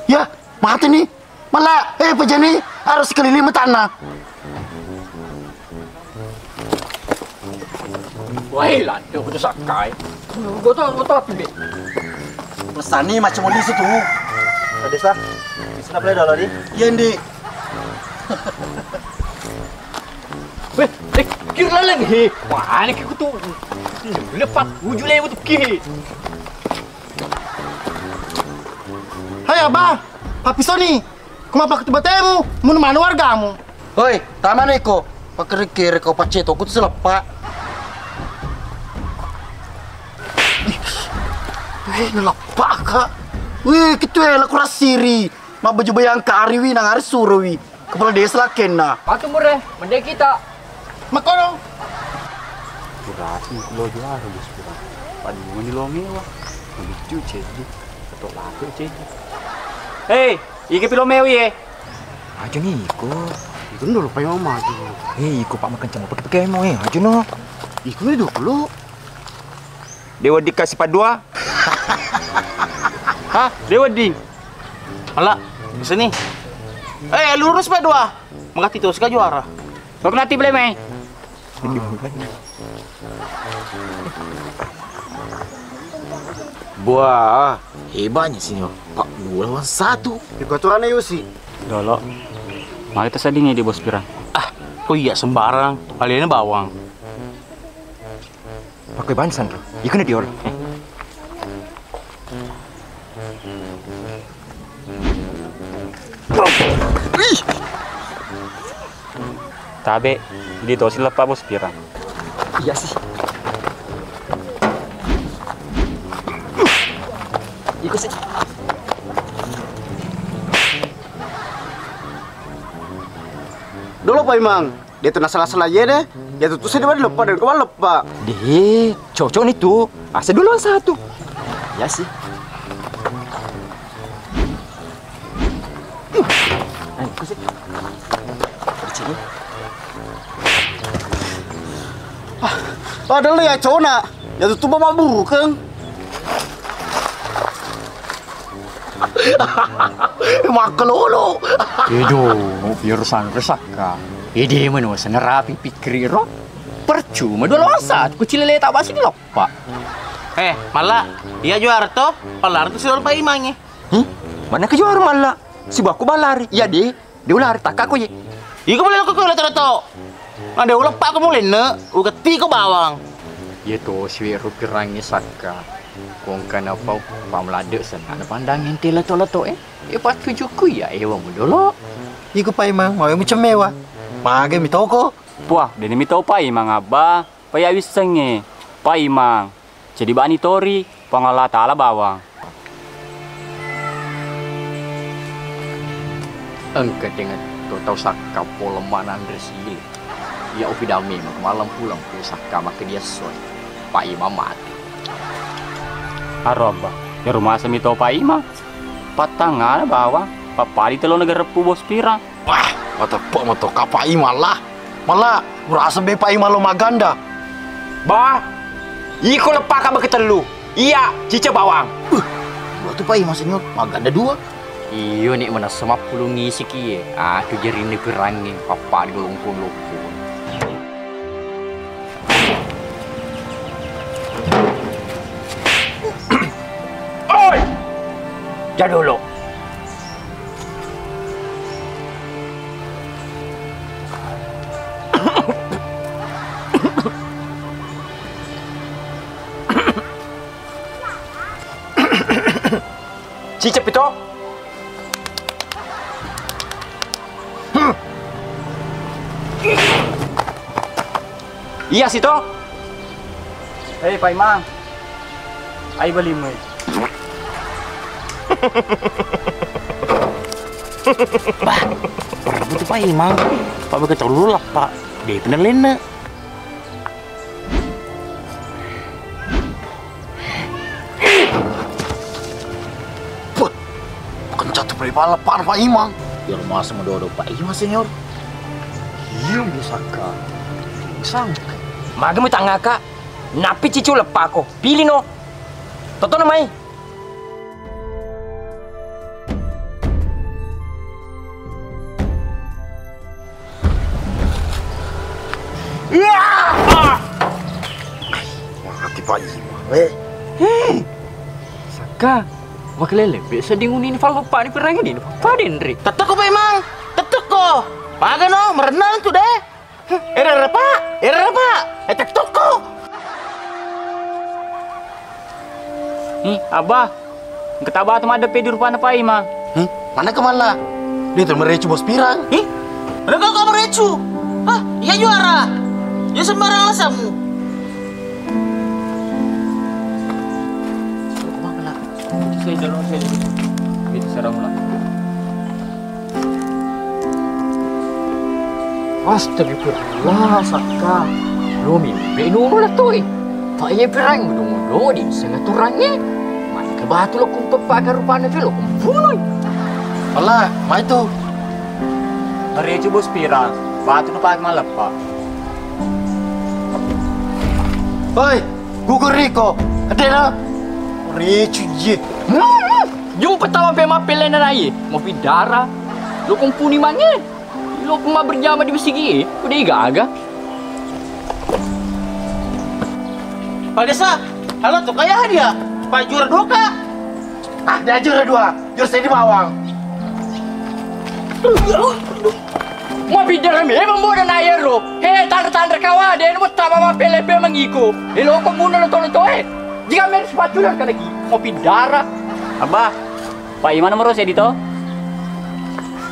Ya, mati nih. Malah, eh, pejani harus keliling tanah. Woi, ladde' kudu sakkai. Goto, goto api, Be. Mesani macam lisu tu. Tadi sah. Bisa boleh dolo di? Iya, Ndi. Weh, eh, kira lagi. Wah, ini kutu. Lepat, wujud lewat tu ki. Hai, Abah. Papi Soni. Kuma pakkuttu batemu, munu manu wargamu. Hoi, tamani ko, pakkiri-kiri ko pacceto ku sileppa. Wih, naleppaka. Wih, kitu e, laku rasiri. Mabbaju bayangkariwi, nangare surowi. Kepala desa lakenna. Matu mure, mending kita. Makono. Kurasi lo juara, Bos, kurang. Padungan di lo mewa. Lucu, ceddi. Ketok laki, ceddi. Hei, iki pilo mewi, eh. Aja nih, iko. Itu dulu, Pak Imam, aja. Eh, iko, Pak, makan cemmo pakai-pakai mau, eh. Aja, no. Iko nih dulu. Dewa dikasih padua. Hah? Dewa di? Ala, sini. Eh, lurus padua. Maka Tito suka juara. Kok nanti boleh, Mei? Buah, hebatnya sini. Pak, dua lawan satu. Ikut aturannya, Yusi. Dolo. Mari kita sedini di Bos Pirang. Ah, kok iya sembarang. Kaliannya bawang. Pakai bansan, Ro. Ikut nih, Dior. Tabe, di tosi lepa Bos Pirang. Iya sih. Ikut sih. Dulu, Pak Imang. Dia tu nasala-sala ye deh. Dia tu tuh sedih banget lepa dan kau lepa. Deh, cocok nih tuh. Asa dulu satu. Ya sih. Ayo, kusik. Di sini. Ah, ada lu ya, Cona. Ya tutup maburu, Kang. Makkelolo. Edo, biar sangre sakka. Ede mano senerapi pikri ro. Percuma dua lawan satu, kucilele tak basi di loppa. Eh, Malla, iya juara to? Palar tu si Pak Imang, eh. Hmm? Mana ke juara Malla? Si baku balari. Iya deh. Dia ulah ri takka ko ye. Iko boleh ko ko to. Ada ulah pak ko mulenne, ugetti ko bawang. Iya to siwe ro pirangi sakka. Kongka na pau pamlade senna na pandang ente leto-leto e. E patujuku ya ewa mudolo. Iko Pak Imang, mau mucemmewa. Mage mi toko. Puah, deni mi tau Pak Imang abba. Paya wissengnge, Pak Imang, jadi bani tori, Puang Allah Ta'ala bawang. Engka tengnga to tau sakka poleng mananre sile. Iya ufi dame maka malempu-lempu sakka maka diessoi. Pak Imang mati. Aro abba, ya rumah semi to Pak Imang. Pattangngana bawang, pappali telona gareppu bos pirang. Wah, mateppe' mato ka Pak Imang lah. Mala, urasa be Pak Imang lo maganda. Bah, iko leppaka beke tellu. Iya, cica bawang. Uh, dua tu Pak Imang senior, maganda dua. Iyo nek manessa mappulung isi kie. Aku jerinne pirangnge, pappali longkong-longkong. Oi! Jadolo. Cicep itu. Hmm. Iya sito. Hei Pak Imang. Ai balimu. Bah, betul Pak Imang. Pak begitu dulu lah Pak. Dia pernah lena. Puh, bukan jatuh dari pala, Pak, Pak Imang. Ya, rumah sama dodo, Pak Imang, senior. Iya, biasa kak. Sangka. Maga mu tangaka, napi cicu leppako. Pilih no. Toto namai. Mati Pak Imang, eh. Hei. Saka, makalele, biasa dinguni ini fallo Pak, ini pirangi ini, Pak Denri. Tetteko Pak Imang, tetteko. Magano, merenang tu deh. Era, era, Pak. Era, era, Pak. Eh, tetteko. Ih, Abah. Engka tabatu maddeppe di rupanna Pak Imang. Hmm? Mana ke malla? Dia tu merecu bos pirang. Ih? Ada kau kau merecu? Hah? Iya juara. Ya sembarang alasanmu. Itu serem lah. Astagfirullah, Sakka. Lo mimpi nunu lah toi. Pak, iya perang, dong-dong di sengaturangnge. Mana ke batu lo kumpeppa ka rupana, lo kumpunoi. Allah, mai tu. Mari coba spira, batu no pakai maleppa. Hoi, gugur riko. Adena. Ricu je. Jumpa tawa pe mappelena nai. Mau pidara. Lo kumpuni mange. Lo kuma berjama di besigi. Udah igaga. Pak Desa, halo tuh kayak dia. Pak juara dua kak. Ah, dia juara dua. Juara saya di bawang. Mau pidara memang bodoh naya ro. He, tanda-tanda kawa, dia mau tama mappele pe mangiko. He, lo kok muno lo tolo toe. Jika main sepatu dan kena ki. Mau pidara. Abah, Pak Iman nomor saya di to.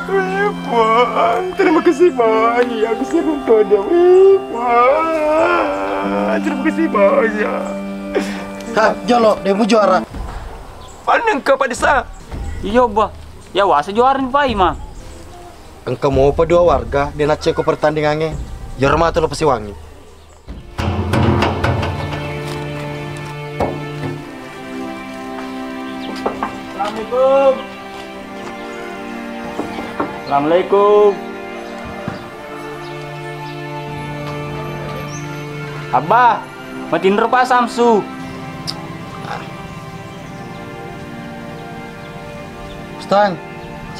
Eh, Puang, terima kasih banyak. Aku senang tuh dia. Eh, Puang, terima kasih banyak. Hah, jolo, dia mau juara. Paneng ke Pak Desa. Iyo, Bah. Ya wasa juara ni Pak Imang. Engka mopa dua warga, dia naceko pertandingannya. Jaro matu lo pasiwangi. Assalamualaikum. Assalamualaikum. Abah, matinro Pak Samsu. Stang,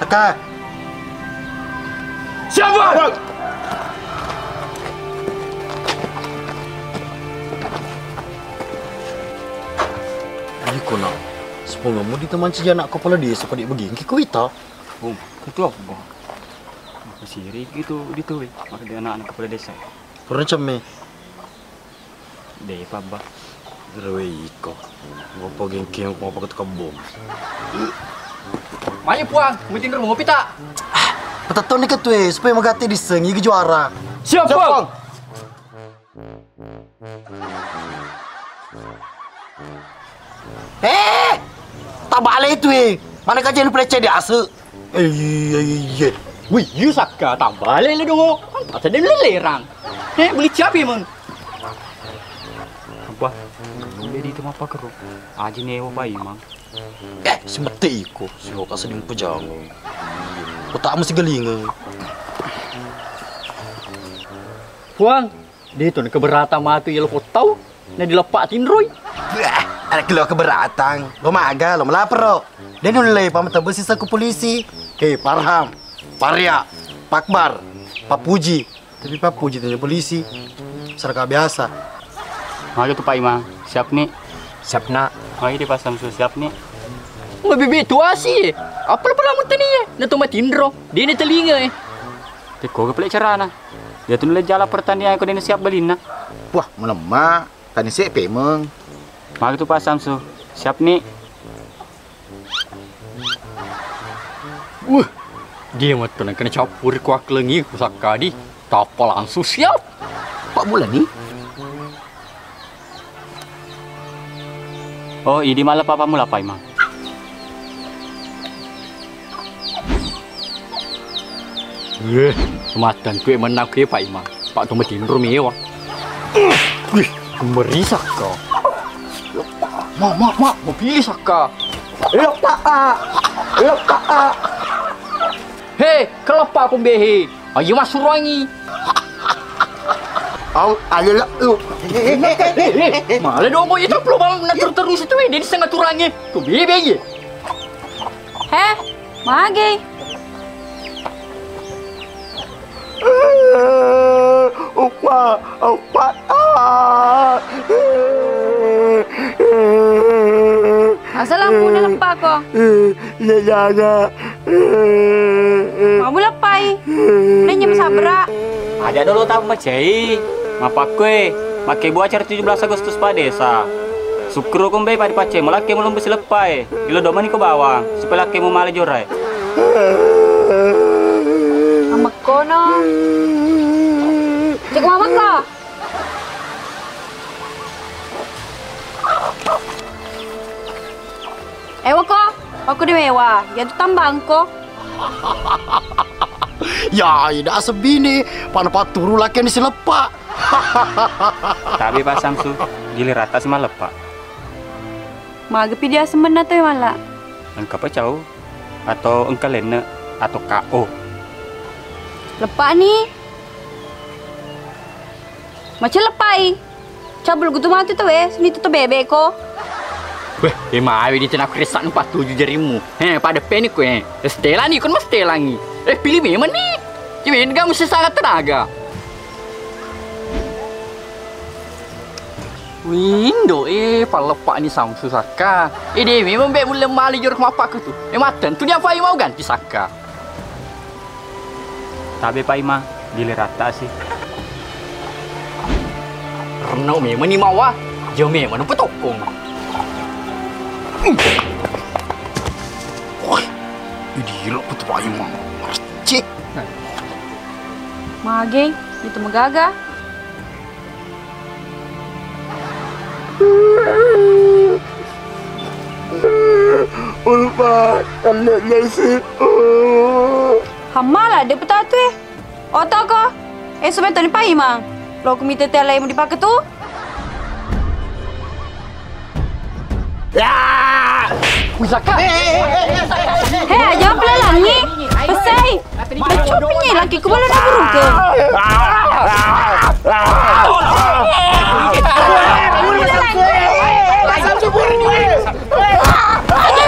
Saka. Siapa? Ayo kono, sepungamu di teman cijana kepala desa pada begini kuita. Bung, itu apa, Bung? Masiri gitu, gitu, weh. Maka dia anak-anak kepala desa. Pernah cemme. Depa, Bah. Rewe iko. Ngopo gengkeng, ngopo ketu kebong. Maju, Puang. Meeting room, ngopi tak? Ah, petettonni ketu e, supaya magatti disseng, igi juara. Siap, Puang. Eh, tabale itu e. Mana kaca lu pelece di ase? Iya, iya. Wih, iya Sakka, tambah lele dong. Kan tak ada lelerang. Eh, beli cabe, Mang. Apa? Beli di tempat pakar. Aji newa pai, Mang. Eh, si mette iko, si loka seding pejango. Kota mesti gelinga. Puang, di itu keberatan matu ya lo kotau. Na dileppa tinroi. Wah, ada kelo keberatan. Lo maga, lo melapor lo. Dan nulle pamatebesi saku polisi. Hei, Parham, Parya, Pakbar, Papuji. Tapi Papuji tanya polisi. Serka biasa. Mari tuh Pak Imang, siap nih. Siap nak. Mari di Pak Samsul, siap nih. Mau bebe tua sih. Apa lo pernah mutani ya? Na to matinro. Dia ni telinga eh. Teko ke pelik carana. Dia tuh nulle jala pertandingan ko dia siap balinna. Wah, melemah. Tani se'pe meng. Magi tu Pak Samsu, siap ni. Wah, dia matu nang kena campur kuak lengi ku Sakka di. Tapa langsung siap. Pak Mula ni. Oh, idi malah Papa Mula Pak Imang. Eh, sematan kue menang kue Pak Imang. Pak tu matinro mewa. Wih, merisak kau. Ma, ma, ma, mau pilih Sakka. Lepak, ah. Lepak, ah. He, keleppa kumbehe. Ayo masuruangi. Au, ayo lah lu. Malah dong, itu perlu bang, nah, terus itu, eh, dia di setengah turangnya. Tuh, bebe, iya. Heh, magi. Upa, upa, ah. Asal lampu leppa ko. Iya, iya, iya. Mamu leppai. Nanya masabra. Aja dulu tak macai. Mapakkue. Makke bu acara tujuh belas Agustus pa desa. Sukkuru kumbe pa dipacce, mulakke mulumbu sileppae. Ilo domani ko bawang, supaya lakke mu male jorae. Amekkono. Cek mamako. Ewa ko, Aku de mewa, ya tu tambangko. Ya, ida sebbini, pada paturu laki ni sileppa. Tabe Pak Samsu, giliratta si maleppa. Maga pi dia semenna tu mala. Engka pacau atau engka lenne atau K O. Leppa ni. Macam leppai. Cabul gutu matu tu we, sini tu bebek ko. Weh, e mawi di tena kresa empat tujuh jarimu. He, pada peni ko e. Stela ni kon mas stela ni. Eh, pilih memang ni. Cuma enggak mesti sangat tenaga. Windo, eh, palleppa ni Samsu sakka. Eh, de memang be mulle mali jorok mappaku tu. Eh, maten tu dia fai mau ganti sakka. Tabe Pak Imang, giliratta si. Renno memang ni mawa, jo memang nampa tokkong. Woi, idi ro putu Pak Imang. Cek. Mage, itu megaga. Ulfa, anak nasib. Hamala, de petatu eh. Otoko, eh, sebentar ni Pak Imang. Lo kumite tele mau dipakai tu. Ya! Pusaka. He, aja pelalangi. Pesai. Macam penye laki ku bala na burung ke.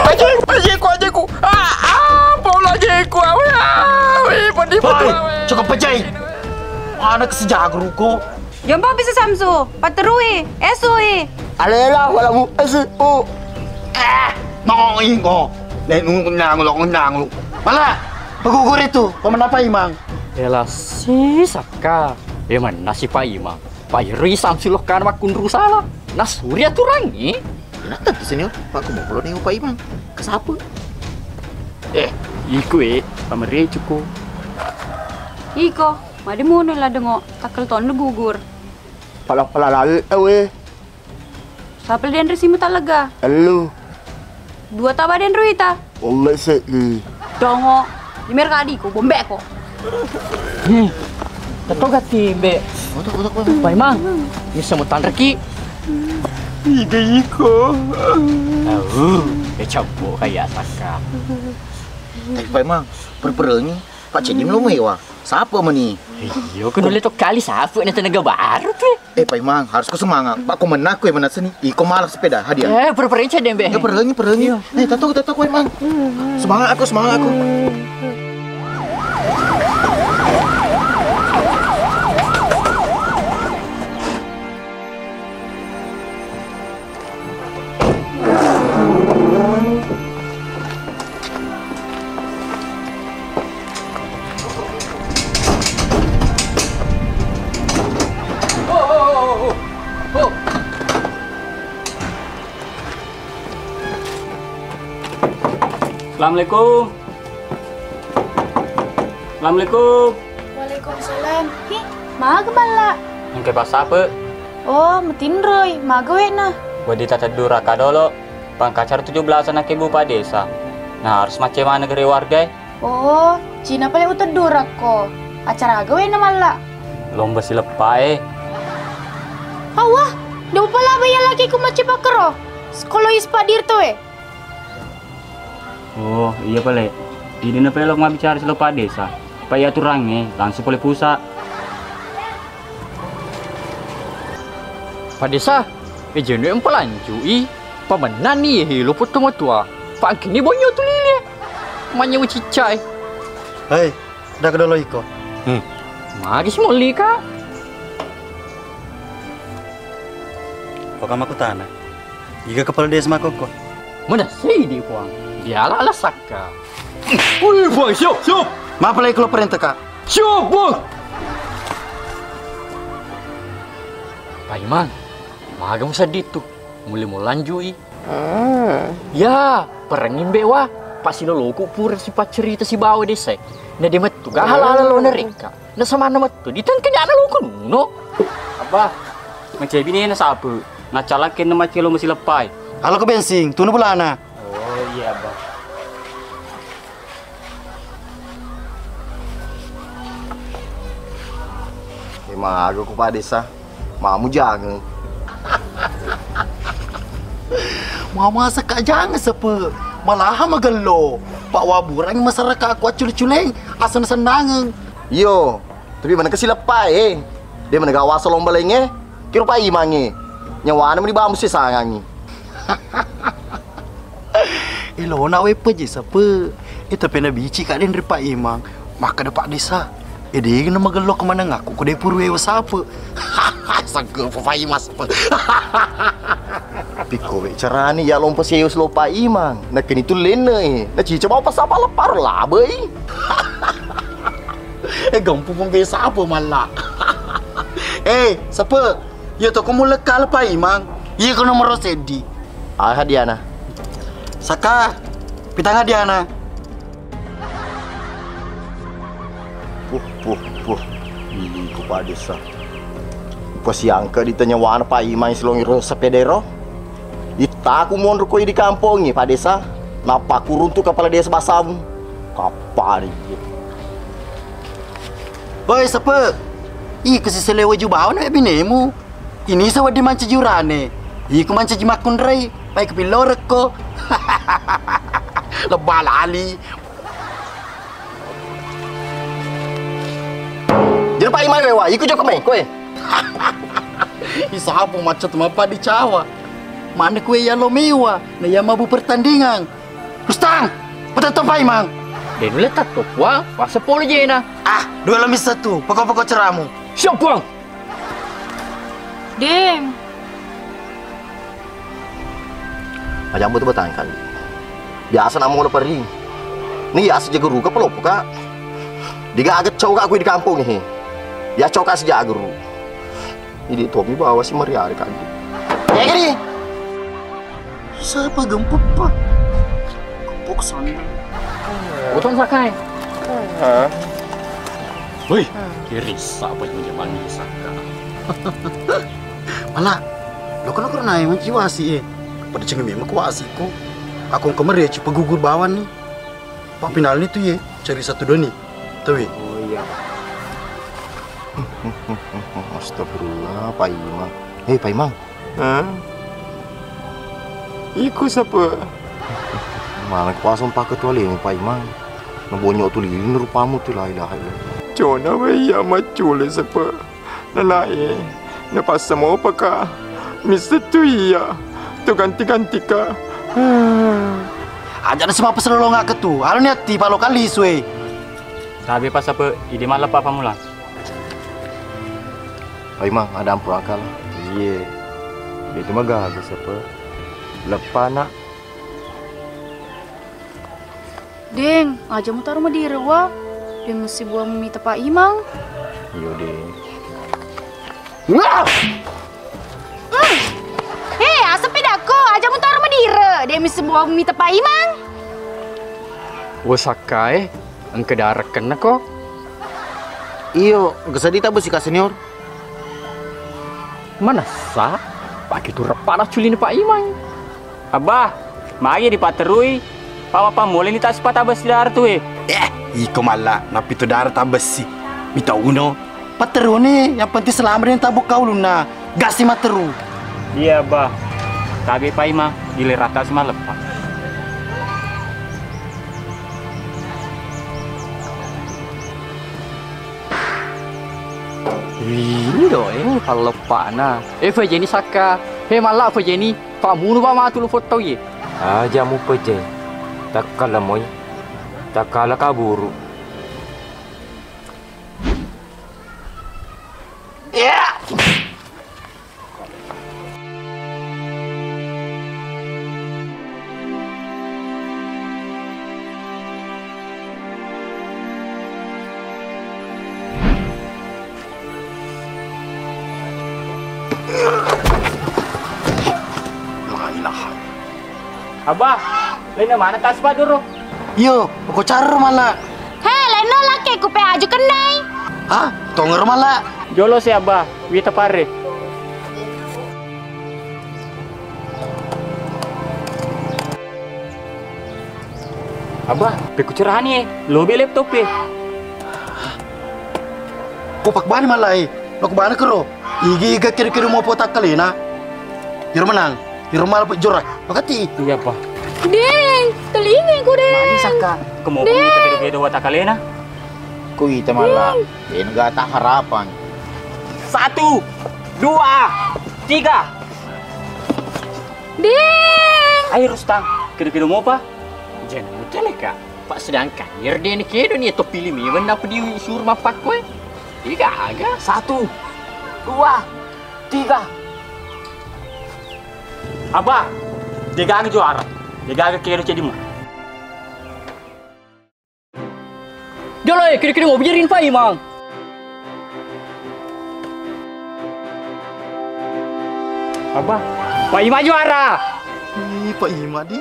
Ajiku, ajiku, ajiku. Ah, ah, polo ajiku. Awe, awe, pedi polo, awe. Cukup pejai. Anak sejago ruko. Jompo bisa Samsu, paterui, esui. Alela, walamu, esu, u. Eh, no, ingo. Le, nungu, nungu, nungu. Mala, pagugur itu, pemenapa Imang? Ela si sakka. Eman nasi Pak Imang. Pairui Samsu lokkana makkunru sala. Nasuri aturangngi. Enak tentu senior, Pak Kumo pulo nih Pak Imang. Kesapu. Eh, iku eh, pamerecuku. Iko, madi muno la dengo, takkel tonno gugur. Pala-pala lalu eh weh. Sapel denre simu tak lega. Elu. Dua taba denre ita. Olle seddi. Dongo. Di mereka adiko, bombeko. Hmm. Teto gatti, Mbe. Otak, otak, otak. Pai, Mang. Bisa mau tanreki. Iga iko. Tahu, ya campur kayak saka. Tapi Pai Mang, perperengi, Pak Cedi belum mewa. Sapa meni? Iyo, kan udah to kali sapa nih tenaga baru tuh. Eh, Pai Mang, harus ko semangat. Pak, ko menna ko menna seni. Iko malah sepeda hadiah. Eh, perperengi cedde, Mbe. Ya, perengi, perengi. Iya. Eh, tato, tato, Pai Mang. Semangat aku, semangat aku. Assalamualaikum. Assalamualaikum. Waalaikumsalam. Hi, maga malla? Engka passape. Oh, matinroi. Maga we'na? Wedding tateddu raka dolo. Pangkacara tujuh belasan nakke Bu Pak Desa. Nah, harus macce maneng gere warga e. Oh, cina pale uteddu rakko. Acara aga we'na malla? Lomba sileppa e. Awah, de upala bayar lagi ku macce pakkero. Sekolah is Pak Dirto e. Oh, iya pale. Idi na pale mabbicara silo Pak Desa. Pak iya aturangnge, langsung pole pusa. Pak Desa, eh, jenuh yang pelanjui. Pamenani, eh, lo potto matua. Pak angkini bonyo tu lile. Manya ucicai. Hei, Daga dolo iko. Hmm. Magi si molli ka? Oka makutana. Iga kepala desa makokko? Mana sidi puang. Diala ala sakka. Ui, boy, siap, siap. Mapalai kalau perintah ka? Siap, boy. Paimang, maga musaddi tu. Mulai mau lanjui. Hmm. Ya, perengi mbe wa. Pasiloloku pura sipaccerita sibawa desa. Na de mettu ga halala lo narekka. Na samanna mettu ditengke jana lo kuno. Abba, macebi ne na sapu. Ngacalak kenna macelo masileppai. Halo ke bensing, tunu bulana. Oh iya, Abba. Aga ku Pak Desa, mamu jangeng. Mama seka jangeng sepe, malaha magello. Pak waburang masyarakat ku accule-culeng, aseng-sennangeng. Iyo, tapi mana kesilepa e. Dia mana gawasa lomba lainge. Kiro Pak Imangnge. Nyawana meni bamu sesangangngi. Elona we peje sape. E tapi nabici ka denre Pak Imang. Makkeda Pak Desa. E de na magello kemaneng aku ko de puru ewa sape. Sagge Pak Imang sape. Pikko we carani ya lompa sewa selo Pak Imang. Nakeni tu lenne e. Na cica mau pasapa lepar labai. E gampu pun be sape malla. E sape. Iya toko mullekka le Pak Imang. Iya ko nomoro seddi. Aha diana? Saka, pitanga diana. Puh, puh, puh. Ini ku Pak Desa. Pasiangka ditanya wana Pak Imang silongi ro sepeda ro. Ittaku monro koi di kampongi Pak Desa. Nappa kuruntu kepala desa basamu. Kapari. Woi, sepe. Ih, kesiselewa jubawa na binemu. Ini sewedding mancaji urane. Iko mancaji makkunrai, pai kepillorekko. Lebba lali. Jadi Pak Imang wewa, iko jokka main koe. Isapo macet mappa dicawa. Mana kue ya lo mewa, na ya mabu pertandingan. Rustang, patetto Pak Imang. De nulle tatto puang, wase polo jena. Ah, dua lo missa tu, pokok-pokok ceramu. Siap puang. Deng. Majambu tu batangkali. Biasa namo lo peri. Ni ya sejak guru ke pelopo ka. Diga agak cau ka aku di kampung ni. Ya cau ka sejak guru. Idi tomi bawa si meriari ka. Ya gini. Siapa gempuk pa? Gempuk sana. Utang sakai. Hah? Woi, kiri siapa yang menjamani saka? Mala, lo kan aku naik manci wasi eh. Pada cengeng memang ku wasi ku. Aku kemarin cuma gugur bawah nih. Pak Pinal ni tu ye, cari satu doni. Tahu ye? Oh iya. Astagfirullah, Pak Imang. Hei, Pak Imang. Hah? Iko sapa? Mana kuasa pakai tualemu, Pak Imang? Nabonyok tu lilin rupamu tu, la ilaha illallah. Cona we iya macule sapa? Nanae, napassamopa ka. Missettu iya, to ganti-ganti ka. Aja na semapa selolongaka tu, anu ni atti palo kali sue. Tabe pasape, idi malleppa pamulang. Oi mang, ada ampu akal. Iye. Itu magaga sepe. Leppa nak. Deng, aja mutaro madire wa. Deng mesti buang mita Pak Imang. Iyo, Deng. Wah! Hmm. He, aseng pedakko, aja mutaro madire. Deng mesti buang mita Pak Imang. Wosakkae, engka darekkenna ko. Iyo, engka seddi tabesi ka senior. Manessa, pake tu reppana culini Pak Imang. Abba, magi dipatterui? Papa pammuleni tassi patabessi dara tue. Eh, iko malla, nappi tu dara tabessi. Mita uno, patteruni, yang penting selamat dan tabukka ulunna. Gasi matteru. Iya, Abba. Tabe Pak Imang, gilirata si malleppa. Wih, ini do, eh, palleppana. Eh, Fajeni sakka. He, malla Fajeni. Pamunu ba matu lu foto ye. Aja mu pejai. Takkalemoi. Takkala kaburu. Ya. La ilaha. Abah, lainna mana tas Pak Doro? Iyo, poko carro mala. He, lainna lake ku pe aju kennai. Hah? Tongero mala. Jolo si Abah, wita pare. Abah, pekucerani e, lobi laptop e. Kopak bani mala e. Lo kubana kero. Iga-iga kedo-kedo mopa takkalena. Iro menang. Iro mala pejora. Makati. Iya, Pa. Deng, telinga ku, Deng. Magi saka. Kemopa kita kedo-kedo wa takkalena. Ku ita mala. Deng. Deng, gak tak harapan. Satu, dua, tiga. Deng. Ayo, Rustang. Kedo-kedo mopa? Jangan muteleka. Pak, sedangkan iyaro dena kedo ni, to pili memang napa disuro mappakkue. Tiga aga. Satu, dua, tiga. Abah, degaga juara. Degaga kedo cedimu. Jolo, eh, kiri-kiri mau bijarin Pak Imang. Abah, Pak Imang juara. Ih, Pak Imang di.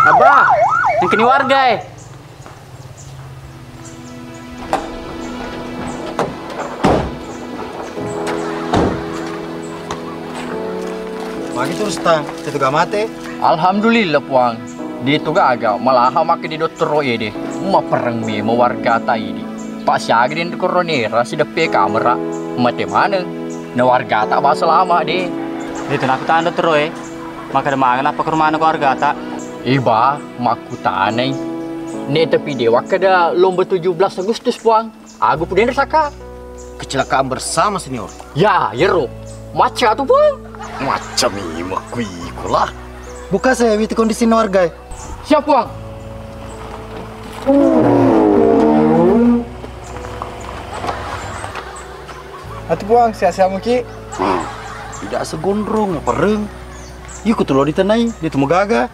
Abah, yang kini warga, eh. Magi tu Rustang, itu gak mate? Alhamdulillah, Puang. Di tu gaga, malaha makkeda dottoro ede. Mapereng memo wargata idi. Pak siaga den koronera sideppe kamera. Mate maneng. Na wargata ba selama de. Itu naku tanda dottoro e. Makkeda maneng apa ke rumah wargata? Iba, makkutanai. Ne tapi de wakkeda lomba tujuh belas Agustus, Puang. Aga pu denre saka. Kecelakaan bersama, Senior. Ya, yero. Macca tu, Puang. Macca memang ku iko lah. Buka saya witi kondisi warga. Siap, Puang. Atu, Puang, siap-siap muki. Hmm. Tidak segondrong, pereng. Iko tu lo ditenai, dia tu magaga.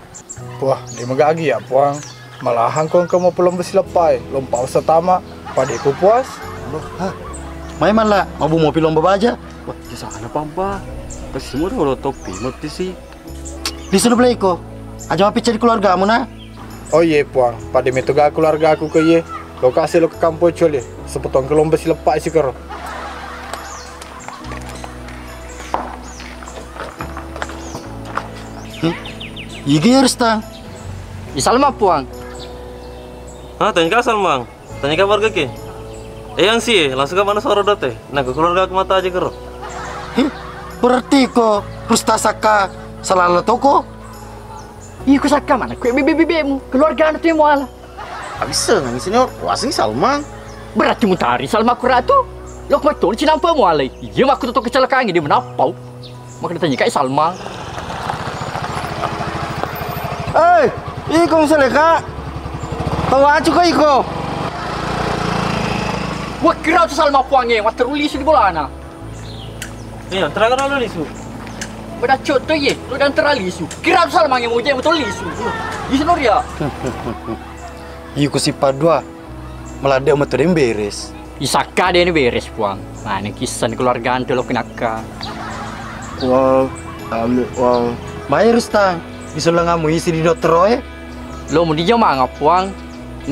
Wah, de magagi ya, Puang. Malahan ko engka mau pelomba sileppa e, lompa usa tama, pada ku puas. Loh, ha. Mai malla, mabu mopi lomba baja. Wah, di sana pamba. Kasi semua udah topi, mati sih. Di sana belaiko. Aja mapiccari keluargamu na. Oh iye, Puang, pada metu ga keluarga aku ke iye. Lokasi lo ke kampung coli, sepotong ke lomba sileppa sikero. Hmm? Iga ya, Rustang? I Salma, Puang. Hah, tanya ka Salma? Tanya ka warga ke? Eh, yang si, langsung ka mana suara dote? Nah, ke keluarga aku mata aja kero. Hih, berarti ko Rustang saka salah toko? Iko saka mana? Kue bebe-bebemu, keluarga anu tu yang muala. Abissengangngi, Senior. Wasengngi Salmang. Berarti mutari Salmang ku ratu. Lo kumattoni cinampa mualai. Iya makku to kecelakaan dia menappau. Maka ditanya kai Salmang. Eh, iko musaleka. Tawacu ko iko. Wah, kira tu Salmang puangnge, watteru lisu di bolana. Iya, terakhir lo lisu. Pada contoh ye, lo dan teralisu. Kira tu Salmang yang mau jadi betul lisu. Lisu Nuria. Iko sipadua, maladde' metu den beres. Isakka de' ni beres, Puang. Nah, ini kisah keluarga antu lo kenakka. Puang, amit, Puang. Mai Rustang, disullengamu isi di dottoro e. Lo mudi jamanga, Puang.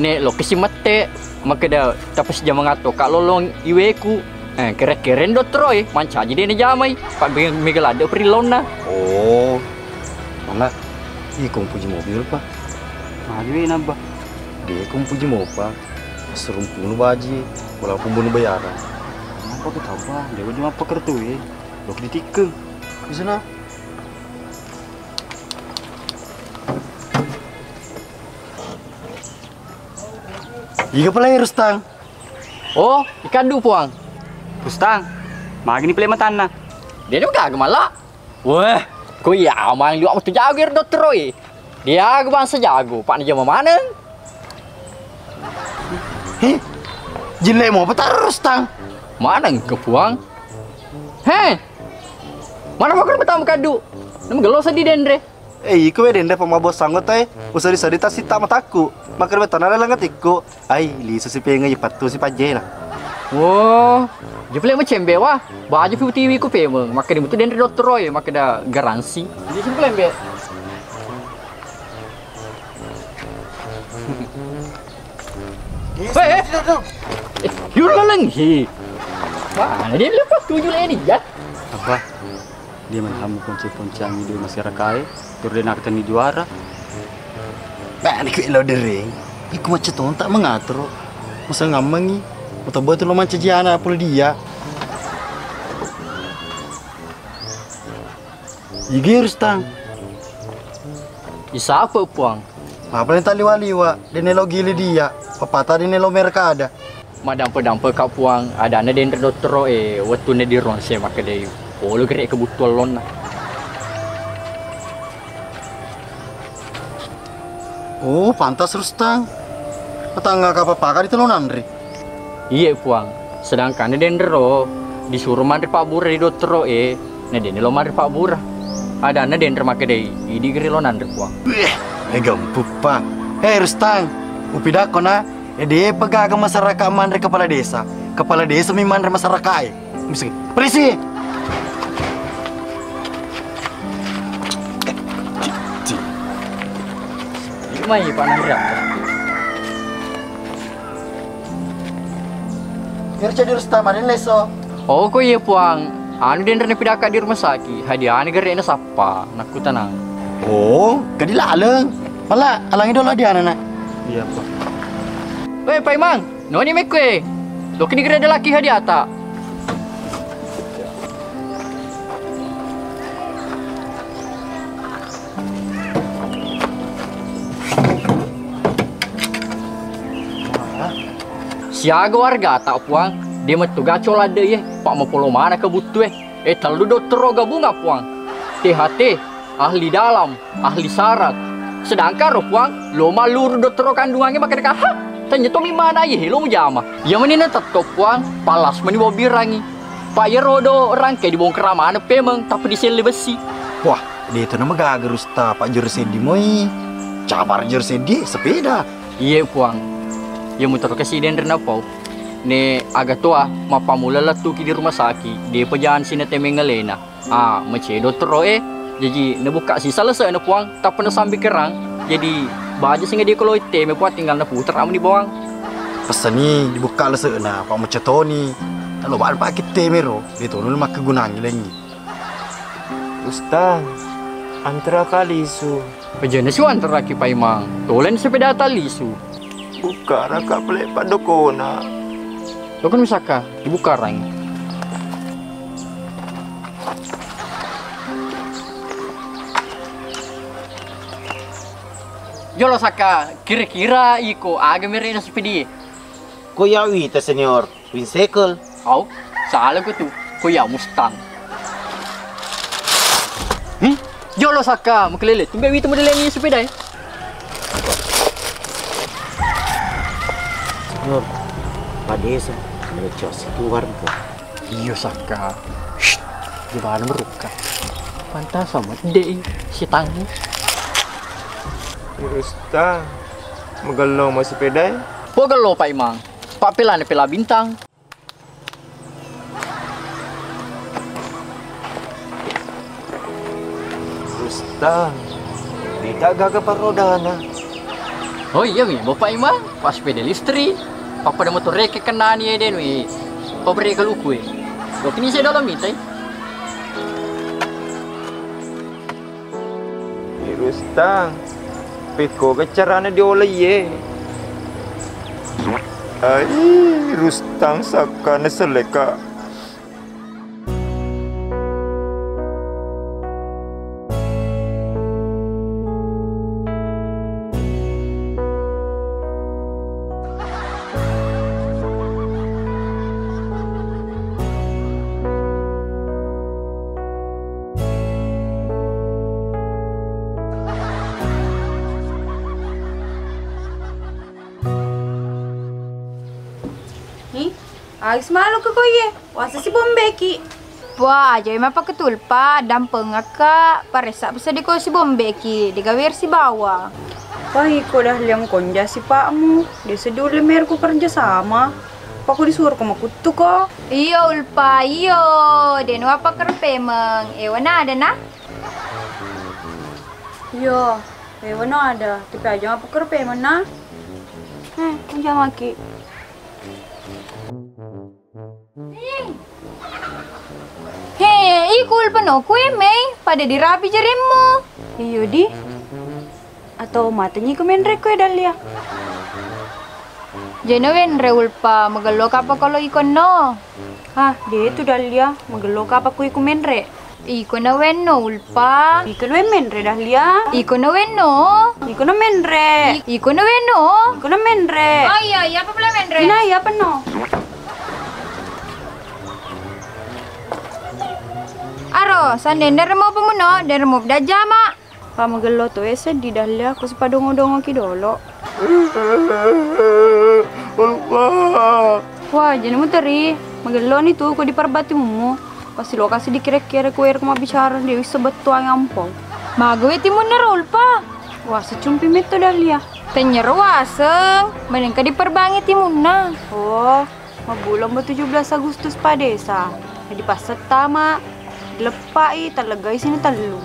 Ne lo kesi mette, makkeda tapasi jamanga to ka lolong iweku. Eh, kere-keren dottoro e, mancaji de' ni jamai. Pak mega ladde' perillonna. Oh. Mana? Iko mupuji mobil, Pak. Maju e nabba. De' ko mupuji mopa, assurung punu baji, walaupun bunu bayaran. Apa ke tau, Pak? De' ko cuma pekertu e. Lo ditikkeng. Di sana. Iga pale Rustang? Oh, ikaddu Puang. Rustang, magini pale matanna? De' ni gaga mala. Weh, ko iya amang liwa' metu jago ero dottoro e. Dia aga bangsa jago, Pak, ni jama maneng. He, jille mo apa terus, Tang? Maneng ke, Puang? He, mana mau ke pertama kadu? Nama gelo sedih dendre. Eh, iko we dendre pemabos anggota e. Usadi-sadi tasita matakku. Makkeda betona laleng atikku. Ai, lisu si pengeng, ipattu si pajjena. Oh, je pale macembe wa. Baju fu tiwi ku pemeng. Makkeda mutu denre dottoro e, makkeda garansi. Jadi si pale embe. Eh, eh. Eh, yur laleng hi. Wah, dia lepas tujuh leni ya. Apa? Dia menhamu ponce-ponceangi doi masyarakae, tur de' nakkatenni juara. Bani ku elo dereng, iku macca tonta mengatoro. Masa ngammengi. Utebbu tu lo mancaji ana pole dia. Igi Rustang. Isapa puang? Apa yang tak liwa-liwa? Dene lo gili dia. Papata dene lo merkada. Madampe-dampe ka puang, adana denre dottoro e, wettunna di ronse makkedai. Polo gere kebutuhan lonna. Oh, pantas Rustang. Matangga kapapaka di telo nanre. Iye puang. Sedangkan denre ro disuro manre pabbura di dottoro e, na dene lo manre pabbura. Adana denre makkedai, idi gere lo nanre puang. Weh, mega empuppa. Hei Rustang, upidakko na, ede pegaga masyarakat manre kepala desa. Kepala desa mi manre masyarakat e. Mesti. Perisi. Mai Pak Nandra. Iyaro cedde Rustama den leso. Oh, ko iya puang. Anu denre napidakka di rumah sakit. Hadiani gere'na sappa. Nakkutanang. Oh, kadi laleng. Mala alangi dolo hadiana nak. Iya pak. Weh Paimang. Noni mekko e. Lokini gere dalaki hadiata. Siaga wargata puang, de mettu gaco ladde ye, pak mapolo mana kebuttu e. E tellu dottoro gabunga puang. T H T, ahli dalam, ahli saraf. Sedangkan ro puang, lo malluru dottoro kandungange makkedaka, ha, tanya tomi mana ye, lo mujama. Iya meni na tetto puang, palas meni bobirangi. Pak iyaro do rangke dibongkar maneng pemeng, tapi diselle besi. Wah, de to na magaga Rusta, pak jero seddi moi. Cabar jero seddi, sepeda. Iye puang. Iya mutoro kasi denre napau. Ne aga toa, mappamula lettuki di rumah sakit, de pejalan sina temeng alena. Ah, macedo tero e. Jaji nabukka sisa lese'na puang, tappa nasambi kerang. Jadi baja singa di kolo teme puang tinggal naputar amuni bawang. Pesani dibukka lese'na, pak macetoni. Nalo bal pak teme ro, de tono makkegunangi lengi. Ustaz, antara kalisu. Pejana si wantaraki paimang, tolen sepeda talisu. Bukka raka pele padokona. Dokon misaka, dibukarangi. Jolo saka, kira-kira iko aga merekna sepedie? Ko ya wita senior, Winsekel. Au, salah ko tu, ko ya Mustang. Hmm? Jolo saka, makelele, tumbe wita model ini sepeda e. Senior, padesa, melecos itu warga. Iyo saka. Shh, gimana merukka? Pantas sama dei, si tangi. Terus ta, magello mau sepeda e? Pogello Pak Imang. Pak pelana pela bintang. Ustaz, dita gaga parodana. Oh iya mi, Bapak Imang, pas sepeda listrik. Pappada motor reke kenani eden wi. Pabrik kaluku e. Dokini saya dalam mitai. Irustang, pekko ga carana diola iye? Ai, Rustang sakka naseleka. Hi, ais malu ke koye, wasa si bombeki. Wah, aja mapake tulpa, dampengakka, paressa pesediko si bombeki, digawer si bawa. Wah, iko dah liang konja si pakmu, desa dulu merku kerja sama. Paku disuruh ko makuttu ko. Iyo, Ulpa, iyo. Denu apa kerpemeng. Ewana ada na? Iyo, ewana ada. Tapi aja apa kerpemeng na? Eh, konja maki. He, iku Ulpa no kue mei, pada dirapi jarimmu. Iyo di. Atau matenyi ko menre kue Dahlia. Jeno wenre Ulpa, magello kapa kolo ikonno? Ah, de tu Dahlia, magello kapa ku iko menre. Iko na wenno Ulpa. Iko na menre Dahlia. Iko na wenno. Iko na menre. I-, iko na wenno. Iko na menre. Oh iya, iya apa pula menre? Ina iya penno. Aro, sandenne remo pemuno, dan remo dajama. Pa magello to e seddi Dahlia, ko sipadongo-dongo ki dolo. Wah, jani muteri, magello ni tu ko diparbati mummu. Pasti lokasi dikira-kira ku ero mabbicara dia wissa bettuang ampau. Maga we timunna ro Ulpa. Wah, secumpi metto Dahlia. Tenyero waseng, menengka diperbangi timunna. Oh, Mabbulong ba tujuh belas Agustus padesa, na dipassettama, dileppai, talleggai sini tellu.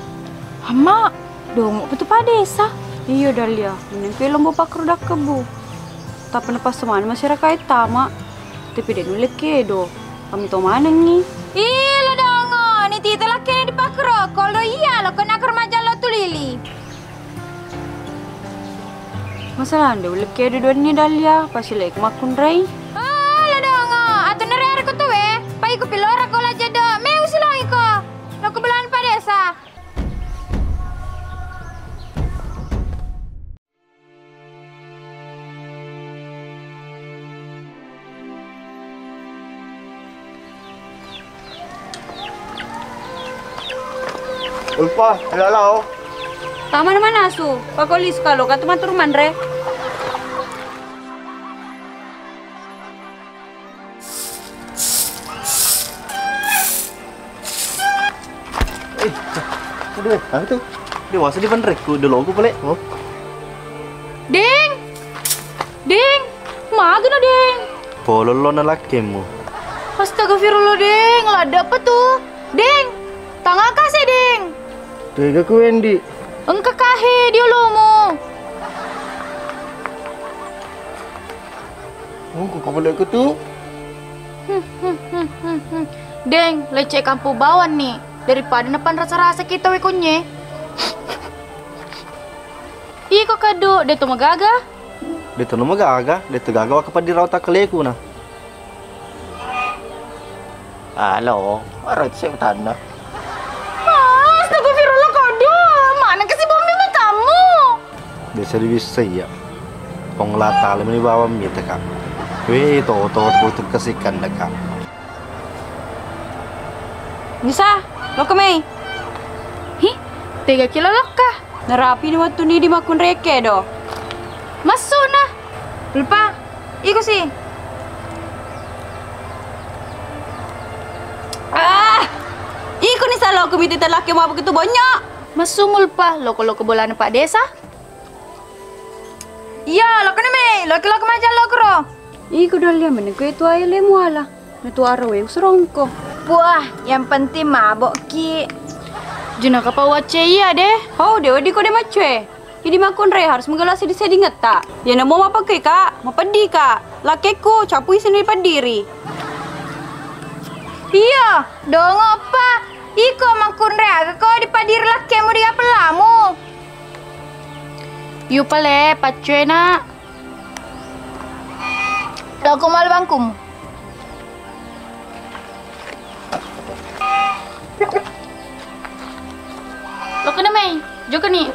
Amma, dongo pa tu padesa. Iyo Dahlia, menneng ke lombo pakkero dakkebbu. Tappa napassemani masyarakat e tama. Tapi de nulle kedo. Kami to manengi. Ih, lo dongo, ni tita lakkena dipakkero, kolo iya lo kena kermaja lo tulili. Masalah nde ulekke dua-duanni Dahlia, pasileku makkunrai. Oh, lo dongo, atu nere are ko tuwe, pai ku pilora ko la jado, me usilongi ko. Lo ku belan padesa. Ulpa, ayo lao. Tamana manasu, pakoli sukalo, katu maturu manre. Eh, aduh, apa tuh? Dewasa di panrekku, doloku pale. Oh. Ding! Ding! Magana, Ding? Polollo na lakkemmu. Astagfirullah, Ding. Ladde apa tuh? Ding! Tanga kase, Ding! Tega ku Wendi. Engka kahe di olomu. Oh, ku kapale ku tu. Deng, lecce kampung bawang ni. Daripada napanrasa-rasa kita we konye. Iko kadu, de to magaga? De to magaga, de to gaga waka paddi rau takkaleku na. Halo, aro se utanna. Astagfirullah, kodo. Mana kasi bombi matamu? Biasa diwissai iya. Puang Allah Ta'ala meni bawang mitaka. We to to to kasih kandaka. Nisa, lokka mai. Hi, tega kilo lokka? Narapi ni wettu ni di makkunreke do. Massuna. Lupa. Iko si. Ah! Iko ni salo ku miti telak ke mau begitu banyak. Massu mulpa, loko-loko bolana Pak Desa. Iya, lokka ni mai, loki-loki maja lokro. Iko Dahlia meneng kue tuai le muala. Metu aro we usurongko. Puah, yang penting mabok ki. Junaka pa wacce iya deh. Hau de wedi ko de macue. Jadi makkunrai harus menggelar sedih-sedih ngetta. Ya namo mapake ka, mapeddi ka. Lakkekku capui sini paddiri. Iya, dongo pa. Iko makkunrai aga ko dipaddiri lakkemu di apellamu. Yu pale paccuena. Loko mala bangkumu. Loko na mai, jokani.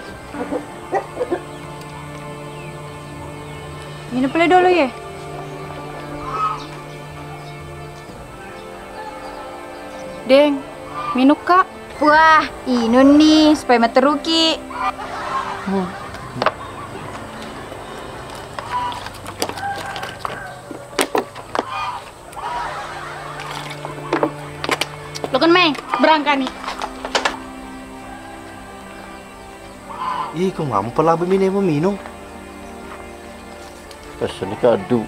Minum pale dolo ye. Deng, minukka. Wah, inunni supaya matteruki. Lokon mai, berangkani. Ih, ko mamo palabu minemu minung. Pessani kadu.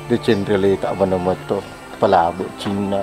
De cenrele tak mana mato. Palabu Cina.